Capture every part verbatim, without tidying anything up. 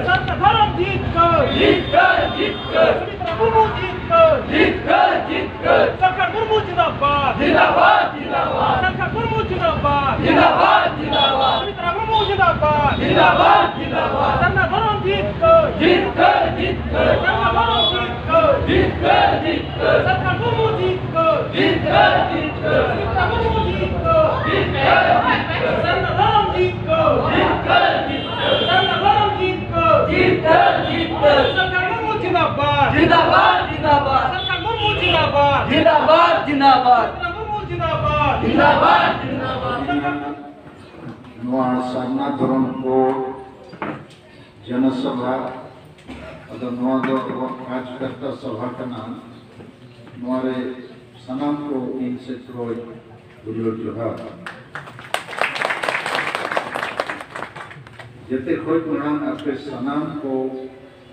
ᱥᱟᱨᱱᱟ ᱫᱷᱚᱨᱚᱢ ᱡᱤᱛᱠᱟᱹᱨ, ᱡᱤᱛᱠᱟᱹᱨ, ᱡᱤᱛᱠᱟᱹᱨ᱾ ᱥᱩᱢᱤᱛᱨᱟ ᱢᱩᱨᱢᱩ ᱡᱤᱛᱠᱟᱹᱨ, ᱡᱤᱛᱠᱟᱹᱨ, ᱡᱤᱛᱠᱟᱹᱨ᱾ ᱥᱟᱨᱠᱟᱨ ᱢᱩᱨᱢᱩ ᱡᱤᱱᱫᱟᱵᱟᱫ, ᱡᱤᱱᱫᱟᱵᱟᱫ, ᱡᱤᱱᱫᱟᱵᱟᱫ᱾ ᱥᱟᱨᱠᱟᱨ ᱢᱩᱨᱢᱩ ᱡᱤᱱᱫᱟᱵᱟᱫ, ᱡᱤᱱᱫᱟᱵᱟᱫ, ᱡᱤᱱᱫᱟᱵᱟᱫ᱾ ᱥᱩᱢᱤᱛᱨᱟ ᱢᱩᱨᱢᱩ ᱡᱤᱱᱫᱟᱵᱟᱫ, ᱡᱤᱱᱫᱟᱵᱟᱫ, ᱡᱤᱱᱫᱟᱵᱟᱫ᱾ ᱥᱟᱨᱱᱟ ᱫᱷᱚᱨᱚᱢ ᱡᱤᱛᱠᱟᱹᱨ, ᱡᱤᱛᱠᱟᱹᱨ, ᱡᱤᱛᱠᱟᱹᱨ᱾ ᱥᱟᱨᱱᱟ ᱫᱷᱚᱨᱚᱢ ᱡᱤᱛᱠᱟᱹᱨ, ᱡᱤᱛᱠᱟᱹᱨ, ᱡᱤᱛᱠᱟᱹᱨ᱾ ᱥᱟᱨᱠᱟᱨ ᱢᱩᱨᱢᱩ ᱡᱤᱛᱠᱟᱹᱨ, ᱡᱤᱛᱠᱟᱹᱨ, ᱡᱤᱛᱠᱟᱹᱨ᱾ ᱥᱩᱢᱤᱛᱨᱟ ᱢᱩᱨᱢᱩ ᱡᱤᱛᱠᱟᱹᱨ, ᱡᱤᱛᱠᱟᱹᱨ, ᱡᱤᱛᱠᱟᱹᱨ᱾ ᱥᱟᱨᱱᱟ ᱫᱷᱚᱨᱚᱢ ᱡᱤᱛᱠᱟᱹᱨ, ᱡᱤᱛᱠᱟᱹᱨ, ᱡᱤᱛᱠᱟᱹᱨ᱾ ᱥᱟᱨᱱᱟ ᱫᱷᱚᱨᱚᱢ ᱡᱤᱛᱠᱟᱹᱨ, ᱡᱤᱛᱠᱟᱹᱨ, ᱡᱤᱛᱠᱟᱹᱨ᱾ ᱥᱟᱨᱠᱟᱨ ᱢᱩᱨᱢᱩ ᱡᱤᱱᱫᱟᱵᱟᱫ, ᱡᱤᱱᱫᱟᱵᱟᱫ, ᱡᱤᱱᱫᱟᱵᱟᱫ᱾ ᱥᱟᱨᱠᱟᱨ ᱢᱩᱨᱢᱩ ᱡᱤᱱᱫᱟᱵᱟᱫ, ᱡᱤᱱᱫᱟᱵᱟᱫ, ᱡᱤᱱᱫᱟᱵᱟᱫ᱾ ᱥᱟᱨᱠᱟᱨ ᱢᱩᱨᱢᱩ ᱡᱤᱱᱫᱟᱵᱟᱫ, ᱡᱤᱱᱫᱟᱵᱟᱫ, ᱡᱤᱱᱫᱟᱵᱟᱫ᱾ ᱥᱟᱨᱠᱟᱨ ᱱᱚᱣᱟ ᱥᱟᱨᱱᱟ ᱫᱷᱚᱨᱚᱢ ᱠᱳᱰ ᱡᱚᱱᱚᱥᱚᱵᱷᱟ, ᱟᱫᱚ ᱱᱚᱣᱟ ᱫᱚ ᱟᱵᱚᱣᱟᱜ ᱯᱟᱸᱪ ᱠᱟᱴᱷᱟ ᱥᱚᱵᱷᱟ ᱠᱟᱱᱟ᱾ ᱱᱚᱣᱟ ᱨᱮ ᱥᱟᱱᱟᱢ ᱠᱚ ᱤᱧ ᱥᱮᱫ ᱠᱷᱚᱱ ᱫᱩᱞᱟᱹᱲ ᱡᱚᱦᱟᱨ᱾ ᱡᱮᱛᱮ ᱠᱷᱚᱱ ᱢᱟᱲᱟᱝ ᱟᱯᱮ ᱥᱟᱱᱟᱢ ᱠᱚ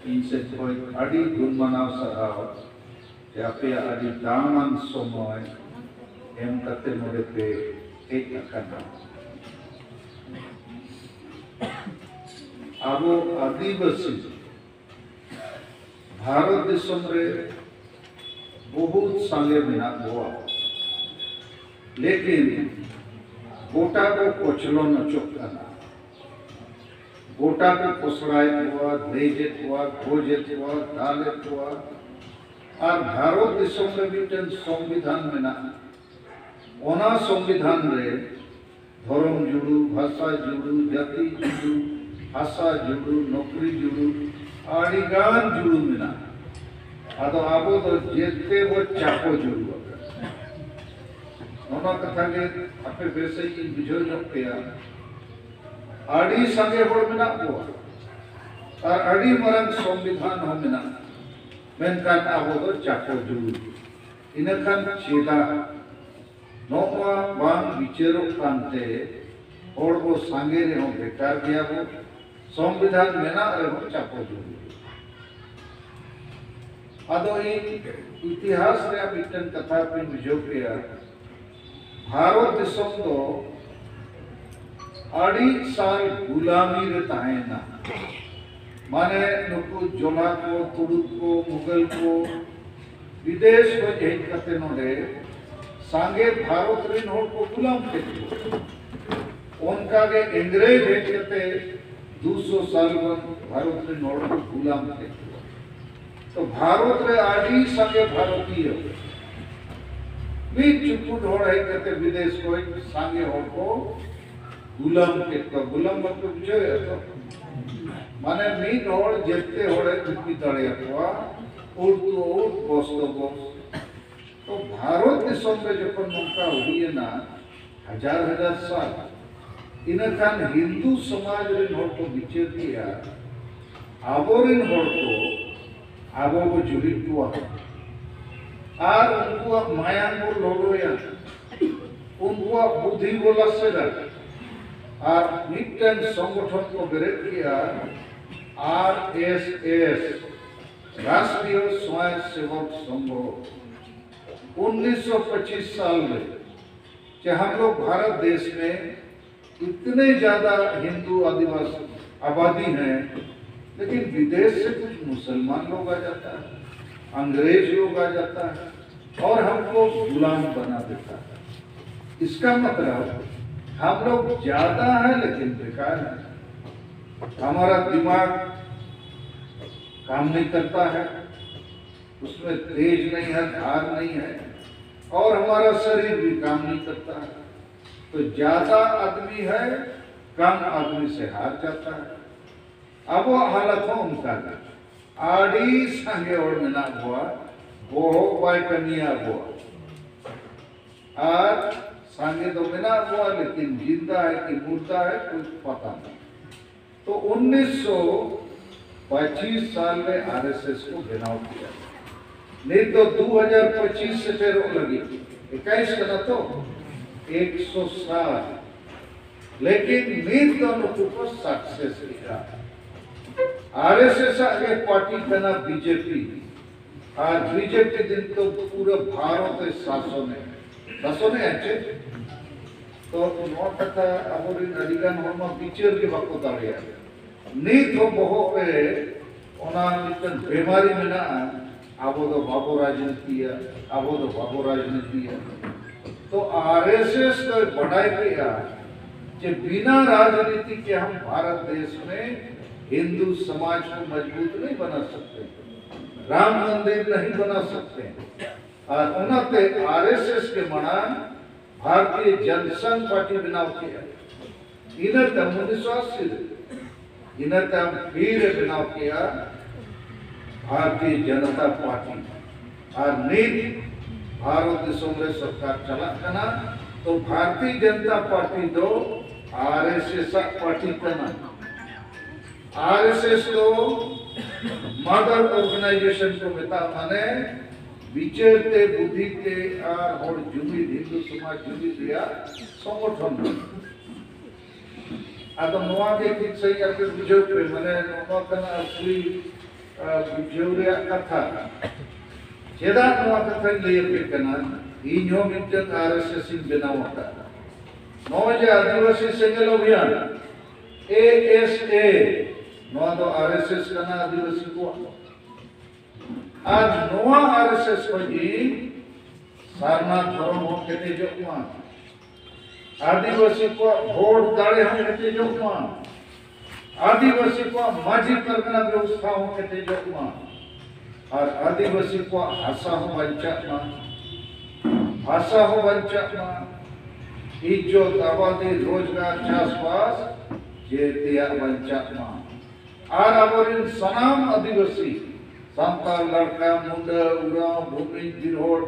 ᱤᱧ ᱥᱮᱫ ᱠᱷᱚᱱ ᱟᱹᱰᱤ ᱜᱩᱱ ᱢᱟᱱᱟᱣ ᱥᱟᱨᱦᱟᱣ᱾ ᱡᱮ ᱟᱯᱮᱭᱟᱜ ᱟᱹᱰᱤ ᱫᱟᱢᱟᱱ ᱥᱚᱢᱚᱭ ᱮᱢ ᱠᱟᱛᱮ ᱱᱚᱰᱮ ᱯᱮ ᱦᱮᱡ ᱟᱠᱟᱱᱟ᱾ ᱟᱵᱚ ᱟᱹᱫᱤᱵᱟᱹᱥᱤ ᱵᱷᱟᱨᱚᱛ ᱫᱤᱥᱚᱢ ᱨᱮ ᱵᱚᱦᱩᱛ ᱥᱟᱸᱜᱮ ᱢᱮᱱᱟᱜ ᱵᱚᱣᱟ, ᱞᱮᱠᱤᱱ ᱜᱚᱴᱟ ᱠᱚ ᱠᱚᱪᱞᱚᱱ ᱚᱪᱚᱜ ᱠᱟᱱᱟ᱾ ᱜᱚᱴᱟ ᱠᱚ ᱯᱚᱥᱲᱟᱭᱮᱫ ᱠᱚᱣᱟ, ᱫᱮᱡᱮᱫ ᱠᱚᱣᱟ, ᱜᱚᱡᱮᱫ ᱠᱚᱣᱟ, ᱫᱟᱞᱮᱫ ᱠᱚᱣᱟ᱾ ᱟᱨ ᱵᱷᱟᱨᱚᱛ ᱫᱤᱥᱚᱢ ᱨᱮ ᱢᱤᱫᱴᱮᱱ ᱥᱚᱝᱵᱤᱫᱷᱟᱱ ᱢᱮᱱᱟᱜᱼᱟ᱾ ᱚᱱᱟ ᱥᱚᱝᱵᱤᱫᱷᱟᱱ ᱨᱮ ᱫᱷᱚᱨᱚᱢ ᱡᱩᱲᱩ, ᱵᱷᱟᱥᱟ ᱡᱩᱲᱩ, ᱡᱟᱹᱛᱤ ᱡᱩᱲᱩ, ᱦᱟᱥᱟ ᱡᱩᱲᱩ, ᱱᱚᱠᱨᱤ ᱡᱩᱲᱩ, ᱟᱹᱰᱤ ᱜᱟᱱ ᱡᱩᱲᱩ ᱢᱮᱱᱟᱜᱼᱟ᱾ ᱟᱫᱚ ᱟᱵᱚ ᱫᱚ ᱡᱮᱛᱮ ᱵᱚ ᱪᱟᱯᱚ ᱡᱩᱲᱩ ᱟᱠᱟᱱᱟ᱾ ᱚᱱᱟ ᱠᱟᱛᱷᱟ ᱜᱮ ᱟᱯᱮ ᱵᱮᱥ ᱥᱟᱺᱦᱤᱡ ᱤᱧ ᱵᱩᱡᱷᱟᱹᱣ ᱧᱚᱜ ᱯᱮᱭᱟ᱾ ᱟᱹᱰᱤ ᱥᱟᱸᱜᱮ ᱦᱚᱲ ᱢᱮᱱᱟᱜ ᱠᱚᱣᱟ ᱟᱨ ᱟᱹᱰᱤ ᱢᱟᱨᱟᱝ ᱥᱚᱝᱵᱤᱫᱷᱟᱱ ᱦᱚᱸ ᱢᱮᱱᱟᱜᱼᱟ, ᱢᱮᱱᱠᱷᱟᱱ ᱟᱵᱚ ᱫᱚ ᱪᱟᱯᱚ ᱡᱩᱲᱩ᱾ ᱤᱱᱟᱹᱠᱷᱟᱱ ᱪᱮᱫᱟᱜ ᱱᱚᱣᱟ ᱵᱟᱝ ᱵᱤᱪᱟᱹᱨᱚᱜ ᱠᱟᱱᱛᱮ ᱦᱚᱲ ᱵᱚ ᱥᱟᱸᱜᱮ ᱨᱮᱦᱚᱸ ᱵᱮᱠᱟᱨ ᱜᱮᱭᱟ ᱵᱚ, ᱥᱚᱝᱵᱤᱫᱷᱟᱱ ᱢᱮᱱᱟᱜ ᱨᱮᱦᱚᱸ ᱪᱟᱯᱚ ᱡᱩᱲᱩ᱾ ᱟᱫᱚ ᱤᱧ ᱤᱛᱤᱦᱟᱥ ᱨᱮᱭᱟᱜ ᱢᱤᱫᱴᱮᱱ ᱠᱟᱛᱷᱟ ᱯᱮ ᱵᱩᱡᱷᱟᱹᱣ ᱠᱮᱭᱟ᱾ ᱵᱷᱟᱨᱚᱛ ᱫᱤᱥᱚᱢ ᱫᱚ ᱟᱹᱰᱤ ᱥᱟᱞ ᱜᱩᱞᱟᱢᱤ ᱨᱮ ᱛᱟᱦᱮᱸᱭᱮᱱᱟ᱾ ᱢᱟᱱᱮ ᱱᱩᱠᱩ ᱡᱚᱞᱟ ᱠᱚ, ᱛᱩᱲᱩᱠ ᱠᱚ, ᱢᱩᱜᱟᱞ ᱠᱚ ᱵᱤᱫᱮᱥ ᱠᱷᱚᱱ ᱦᱮᱡ ᱠᱟᱛᱮ ᱱᱚᱰᱮ ᱥᱟᱸᱜᱮ ᱵᱷᱟᱨᱚᱛ ᱨᱮᱱ ᱦᱚᱲ ᱠᱚ ᱜᱩᱞᱟᱢ ᱠᱮᱫ ᱠᱚᱣᱟ᱾ ᱚᱱᱠᱟ ᱜᱮ ᱤᱝᱨᱮᱡᱽ ᱦᱮᱡ ᱠᱟᱛᱮ ᱫᱩᱥᱚ ᱥᱟᱞ ᱜᱟᱱ ᱵᱷᱟᱨᱚᱛ ᱨᱮᱱ ᱦᱚᱲ ᱠᱚ ᱜᱩᱞᱟᱢ ᱠᱮᱫ ᱠᱚᱣᱟ᱾ ᱛᱚ ᱵᱷᱟᱨᱚᱛ ᱨᱮ ᱟᱹᱰᱤ ᱥᱟᱸᱜᱮ ᱵᱷᱟᱨᱚᱛᱤᱭᱚ ᱢᱤᱫ ᱪᱩᱯᱩᱫ ᱦᱚᱲ ᱦᱮᱡ ᱠᱟᱛᱮ ᱵᱤᱫᱮᱥ ᱠᱷᱚᱱ ᱥᱟᱸᱜᱮ ᱦᱚᱲ ᱠᱚ ᱜᱩᱞᱟᱢ ᱠᱮᱫ ᱠᱚᱣᱟ᱾ ᱜᱩᱞᱟᱢ ᱵᱟᱯᱮ ᱵᱩᱡᱷᱟᱹᱣᱮᱫᱼᱟ ᱛᱚ? ᱢᱟᱱᱮ ᱢᱤᱫ ᱦᱚᱲ ᱡᱮᱛᱮ ᱦᱚᱲᱮ ᱜᱩᱯᱤ ᱫᱟᱲᱮᱭᱟᱠᱚᱣᱟ, ᱩᱴ ᱫᱚ ᱩᱴ, ᱵᱚᱥ ᱫᱚ ᱵᱚᱥ᱾ ᱛᱚ ᱵᱷᱟᱨᱚᱛ ᱫᱤᱥᱚᱢ ᱨᱮ ᱡᱚᱠᱷᱚᱱ ᱱᱚᱝᱠᱟ ᱦᱩᱭᱮᱱᱟ, ᱦᱟᱡᱟᱨ ᱦᱟᱡᱟᱨ ᱥᱟᱞ, ᱤᱱᱟᱹᱠᱷᱟᱱ ᱦᱤᱱᱫᱩ ᱥᱚᱢᱟᱡᱽ ᱨᱮᱱ ᱦᱚᱲ ᱠᱚ ᱵᱤᱪᱟᱹᱨ ᱠᱮᱜᱼᱟ, ᱟᱵᱚᱨᱮᱱ ᱦᱚᱲ ᱠᱚ ᱟᱵᱚ ᱵᱚ ᱡᱩᱨᱤ ᱠᱚᱣᱟ ᱟᱨ ᱩᱱᱠᱩᱣᱟᱜ ᱢᱟᱭᱟᱢ ᱵᱚ ᱞᱚᱞᱚᱭᱟ, ᱩᱱᱠᱩᱣᱟᱜ ᱵᱩᱫᱷᱤ ᱵᱚ ᱞᱟᱥᱮᱨᱟ᱾ ᱟᱨ ᱢᱤᱫᱴᱟᱝ ᱥᱚᱝᱜᱚᱴᱷᱚᱱ ᱠᱚ ᱵᱮᱨᱮᱫ ᱠᱮᱜᱼᱟ, ᱟᱨ ᱮᱥ ᱮᱥ, ᱨᱟᱥᱴᱨᱤᱭᱚ ᱥᱚᱭᱚᱝ ᱥᱮᱵᱚᱠ ᱥᱚᱝᱜᱷᱚ᱾ ᱩᱱᱤᱥᱥᱚ ᱯᱚᱸᱪᱤᱥ ᱥᱟᱞ ᱨᱮ, ᱡᱟᱦᱟᱸ ᱞᱳᱜ ᱵᱷᱟᱨᱚᱛ ᱫᱮᱥ ᱢᱮ ᱤᱛᱱᱮ ᱡᱟᱫᱟ ᱦᱤᱱᱫᱩ ᱟᱫᱤᱵᱟᱥ ᱟᱵᱟᱫᱤ ᱦᱮᱸ, ᱞᱮᱠᱤᱱ ᱵᱤᱫᱮᱥ ᱥᱮ ᱠᱩᱪᱷ ᱢᱩᱥᱚᱞᱢᱟᱱ ᱞᱳᱜ ᱟ ᱡᱟᱛᱟ ᱦᱮᱸ, ᱟᱝᱨᱮᱡᱽ ᱞᱳᱜ ᱟ ᱡᱟᱛᱟ ᱦᱮᱸ, ᱚᱨ ᱦᱟᱢᱠᱳ ᱜᱩᱞᱟᱢ ᱵᱟᱱᱟ ᱫᱮᱛᱟ ᱦᱮᱸ᱾ ᱤᱥᱠᱟ ᱢᱚᱛᱞᱚᱵ, ᱦᱟᱢ ᱞᱳᱜ ᱡᱟᱫᱟ ᱦᱮᱸ ᱞᱮᱠᱤᱱ ᱵᱮᱠᱟᱨ ᱦᱮᱸ᱾ ᱦᱟᱢᱟᱨᱟ ᱫᱤᱢᱟᱜᱽ ᱠᱟᱢ ᱱᱟᱦᱤᱸ ᱠᱟᱨᱛᱟ ᱦᱮᱸ, ᱩᱥᱢᱮ ᱛᱮᱡᱽ ᱱᱟᱦᱤᱸ ᱦᱮᱸ, ᱫᱷᱟᱨ ᱱᱟᱦᱤᱸ ᱦᱮᱸ, ᱚᱨ ᱦᱟᱢᱟᱨᱟ ᱥᱟᱨᱤᱨ ᱵᱷᱤ ᱠᱟᱢ ᱱᱟᱦᱤᱸ ᱠᱟᱨᱛᱟ ᱦᱮᱸ᱾ ᱛᱚ ᱡᱟᱫᱟ ᱟᱫᱢᱤ ᱦᱮᱸ, ᱠᱟᱢ ᱟᱫᱢᱤ ᱥᱮ ᱦᱟᱨ ᱡᱟᱛᱟ ᱦᱮᱸ᱾ ᱟᱵᱚᱣᱟᱜ ᱦᱟᱞᱚᱛ ᱦᱚᱸ ᱚᱱᱠᱟ ᱜᱮ᱾ ᱟᱹᱰᱤ ᱥᱟᱸᱜᱮ ᱦᱚᱲ ᱢᱮᱱᱟᱜ ᱵᱚᱣᱟ, ᱵᱚᱦᱚᱜ ᱵᱟᱭ ᱠᱟᱹᱢᱤᱭᱟ ᱟᱵᱚᱣᱟᱜ᱾ ᱟᱨ ᱥᱟᱸᱜᱮ ᱫᱚ ᱢᱮᱱᱟᱜ ᱵᱚᱣᱟ, ᱞᱮᱠᱤᱱ ᱡᱤᱱᱫᱟ ᱦᱮᱸ ᱠᱤ ᱢᱩᱨᱫᱟ ᱦᱮᱸ, ᱠᱩᱪᱷ ᱯᱟᱛᱟ ᱱᱟᱦᱤᱸ᱾ ᱛᱚ ᱩᱱᱤᱥᱥᱚ ᱯᱚᱸᱪᱤᱥ ᱥᱟᱞ ᱨᱮ ᱟᱨ ᱮᱥ ᱮᱥ ᱠᱚ ᱵᱮᱱᱟᱣ ᱠᱮᱫᱟ᱾ ᱱᱤᱛ ᱫᱚ ᱫᱩ ᱦᱟᱡᱟᱨ ᱯᱚᱸᱪᱤᱥ ᱥᱮᱴᱮᱨᱚᱜ ᱞᱟᱹᱜᱤᱫ, ᱮᱠᱟᱭᱤᱥ ᱠᱟᱱᱟ ᱛᱚ, ᱮᱠᱥᱚ ᱥᱟᱛ᱾ ᱞᱮᱠᱤᱱ ᱱᱤᱛ ᱫᱚ ᱱᱩᱠᱩ ᱠᱚ ᱥᱟᱠᱥᱮᱥ ᱮᱫᱟ᱾ ᱟᱨ ᱮᱥ ᱮᱥ ᱟᱜ ᱜᱮ ᱯᱟᱨᱴᱤ ᱠᱟᱱᱟ ᱵᱤᱡᱮᱯᱤ, ᱟᱨ ᱵᱤᱡᱮᱯᱤ ᱫᱤᱱ ᱫᱚ ᱯᱩᱨᱟᱹ ᱵᱷᱟᱨᱚᱛ ᱮ ᱥᱟᱥᱚᱱᱮ, ᱥᱟᱥᱚᱱᱮ ᱟᱪᱮ᱾ ᱛᱚ ᱱᱚᱣᱟ ᱠᱟᱛᱷᱟ ᱟᱵᱚᱨᱮᱱ ᱟᱹᱰᱤ ᱜᱟᱱ ᱦᱚᱲ ᱢᱟ ᱵᱤᱪᱟᱹᱨ ᱜᱮ ᱵᱟᱠᱚ ᱫᱟᱲᱮᱭᱟᱜᱼᱟ᱾ ᱱᱤᱛ ᱦᱚᱸ ᱵᱚᱦᱚᱜ ᱨᱮ ᱚᱱᱟ ᱢᱤᱫᱴᱟᱝ ᱵᱮᱢᱟᱨᱤ ᱢᱮᱱᱟᱜᱼᱟ, ᱟᱵᱚ ᱫᱚ ᱵᱟᱵᱚ ᱨᱟᱡᱽᱱᱤᱛᱤᱭᱟ, ᱟᱵᱚ ᱫᱚ ᱵᱟᱵᱚ ᱨᱟᱡᱽᱱᱤᱛᱤᱭᱟ᱾ ᱛᱚ ᱟᱨᱮᱥᱮᱥ ᱫᱚᱭ ᱵᱟᱰᱟᱭ ᱠᱮᱜᱼᱟ ᱡᱮ ᱵᱤᱱᱟ ᱨᱟᱡᱽᱱᱤᱛᱤ ᱠᱮ ᱦᱟᱢ ᱵᱷᱟᱨᱚᱛ ᱫᱮᱥ ᱢᱮ ᱦᱤᱱᱫᱩ ᱥᱚᱢᱟᱡᱽ ᱠᱚ ᱢᱚᱡᱽᱵᱩᱛ ᱱᱟᱦᱤ ᱵᱟᱱᱟ ᱥᱟᱠᱛᱮ, ᱨᱟᱢ ᱢᱚᱱᱫᱤᱨ ᱱᱟᱦᱤ ᱵᱟᱱᱟ ᱥᱟᱠᱛᱮ᱾ ᱟᱨ ᱚᱱᱟᱛᱮ ᱟᱨᱮᱥᱮᱥ ᱜᱮ ᱢᱟᱲᱟᱝ ᱵᱷᱟᱨᱚᱛᱤᱭᱚ ᱡᱚᱱᱥᱚᱝ ᱯᱟᱨᱴᱤ ᱵᱮᱱᱟᱣ ᱠᱮᱜᱼᱟ᱾ ᱤᱱᱟᱹ ᱛᱟᱭᱚᱢ ᱩᱱᱤᱥᱥᱚ ᱟᱥᱤ ᱨᱮ, ᱤᱱᱟᱹ ᱛᱟᱭᱚᱢ ᱯᱷᱤᱨ ᱮ ᱵᱮᱱᱟᱣ ᱠᱮᱜᱼᱟ ᱵᱷᱟᱨᱚᱛᱤᱭᱚ ᱡᱚᱱᱚᱛᱟ ᱯᱟᱨᱴᱤ᱾ ᱟᱨ ᱱᱤᱛ ᱵᱷᱟᱨᱚᱛ ᱫᱤᱥᱚᱢ ᱨᱮ ᱥᱚᱨᱠᱟᱨ ᱪᱟᱞᱟᱜ ᱠᱟᱱᱟ, ᱛᱚ ᱵᱷᱟᱨᱚᱛᱤᱭᱚ ᱡᱚᱱᱚᱛᱟ ᱯᱟᱨᱴᱤ ᱫᱚ ᱟᱨᱮᱥᱮᱥ ᱟᱜ ᱯᱟᱨᱴᱤ ᱠᱟᱱᱟ᱾ ᱟᱨᱮᱥᱮᱥ ᱫᱚ ᱢᱟᱫᱟᱨ ᱚᱨᱜᱟᱱᱟᱭᱡᱮᱥᱚᱱ ᱠᱚ ᱢᱮᱛᱟᱜᱼᱟ, ᱢᱟᱱᱮ ᱵᱤᱪᱟᱹᱨ ᱛᱮ, ᱵᱩᱫᱷᱤ ᱛᱮ ᱟᱨ ᱦᱚᱲ ᱡᱩᱢᱤᱫ, ᱦᱤᱱᱫᱩ ᱥᱚᱢᱟᱡᱽ ᱡᱩᱢᱤᱫ ᱨᱮᱭᱟᱜ ᱥᱚᱝᱜᱚᱴᱷᱚᱱ ᱠᱟᱱᱟ᱾ ᱟᱫᱚ ᱱᱚᱣᱟ ᱜᱮ ᱴᱷᱤᱠ ᱥᱟᱺᱦᱤᱡ ᱟᱯᱮ ᱵᱩᱡᱷᱟᱹᱣ ᱯᱮ, ᱢᱟᱱᱮ ᱱᱚᱣᱟ ᱠᱟᱱᱟ ᱟᱥᱞᱤ, ᱟ, ᱵᱩᱡᱷᱟᱹᱣ ᱨᱮᱭᱟᱜ ᱠᱟᱛᱷᱟ᱾ ᱪᱮᱫᱟᱜ ᱱᱚᱣᱟ ᱠᱟᱛᱷᱟᱧ ᱞᱟᱹᱭ ᱟᱯᱮ ᱠᱟᱱᱟ? ᱤᱧ ᱦᱚᱸ ᱢᱤᱫᱴᱟᱝ ᱟᱨᱮᱥᱮᱥ ᱤᱧ ᱵᱮᱱᱟᱣ ᱟᱠᱟᱫᱟ᱾ ᱱᱚᱜᱼᱚᱭ ᱡᱮ ᱟᱹᱫᱤᱵᱟᱹᱥᱤ ᱥᱮᱸᱜᱮᱞ ᱚᱵᱷᱤᱭᱟᱱ, ᱮ ᱮᱥ ᱮ, ᱱᱚᱣᱟ ᱫᱚ ᱟᱨᱮᱥᱮᱥ ᱠᱟᱱᱟ ᱟᱹᱫᱤᱵᱟᱹᱥᱤ ᱠᱚᱣᱟᱜ᱾ ᱟᱨ ᱱᱚᱣᱟ ᱟᱨᱮᱥᱮᱥ ᱠᱷᱚᱱ ᱜᱮ ᱥᱟᱨᱱᱟ ᱫᱷᱚᱨᱚᱢ ᱦᱚᱸ ᱠᱮᱴᱮᱡᱚᱜ ᱢᱟ, ᱟᱹᱫᱤᱵᱟᱹᱥᱤ ᱠᱚᱣᱟᱜ ᱵᱷᱳᱴ ᱫᱟᱲᱮ ᱦᱚᱸ ᱠᱮᱴᱮᱡᱚᱜ ᱢᱟ, ᱟᱹᱫᱤᱵᱟᱹᱥᱤ ᱠᱚᱣᱟᱜ ᱢᱟᱹᱡᱷᱤ ᱯᱟᱨᱜᱟᱱᱟ ᱵᱮᱵᱚᱥᱛᱷᱟ ᱦᱚᱸ ᱠᱮᱴᱮᱡᱚᱜ ᱢᱟ, ᱟᱨ ᱟᱹᱫᱤᱵᱟᱹᱥᱤ ᱠᱚᱣᱟᱜ ᱦᱟᱥᱟ ᱦᱚᱸ ᱵᱟᱧᱪᱟᱜ ᱢᱟ, ᱵᱷᱟᱥᱟ ᱦᱚᱸ ᱵᱟᱧᱪᱟᱜ ᱢᱟ, ᱤᱡᱽᱡᱚᱛ, ᱟᱵᱟᱫᱤ, ᱨᱳᱡᱽᱜᱟᱨ, ᱪᱟᱥᱵᱟᱥ ᱡᱮᱛᱮᱭᱟᱜ ᱵᱟᱧᱪᱟᱜ ᱢᱟ᱾ ᱟᱨ ᱟᱵᱚᱨᱮᱱ ᱥᱟᱱᱟᱢ ᱟᱹᱫᱤᱵᱟᱹᱥᱤ, ᱥᱟᱱᱛᱟᱲ, ᱞᱟᱲᱠᱟ, ᱢᱩᱱᱰᱟᱹ, ᱩᱨᱟᱣ, ᱵᱷᱩᱢᱤᱡᱽ, ᱵᱤᱨᱦᱚᱲ,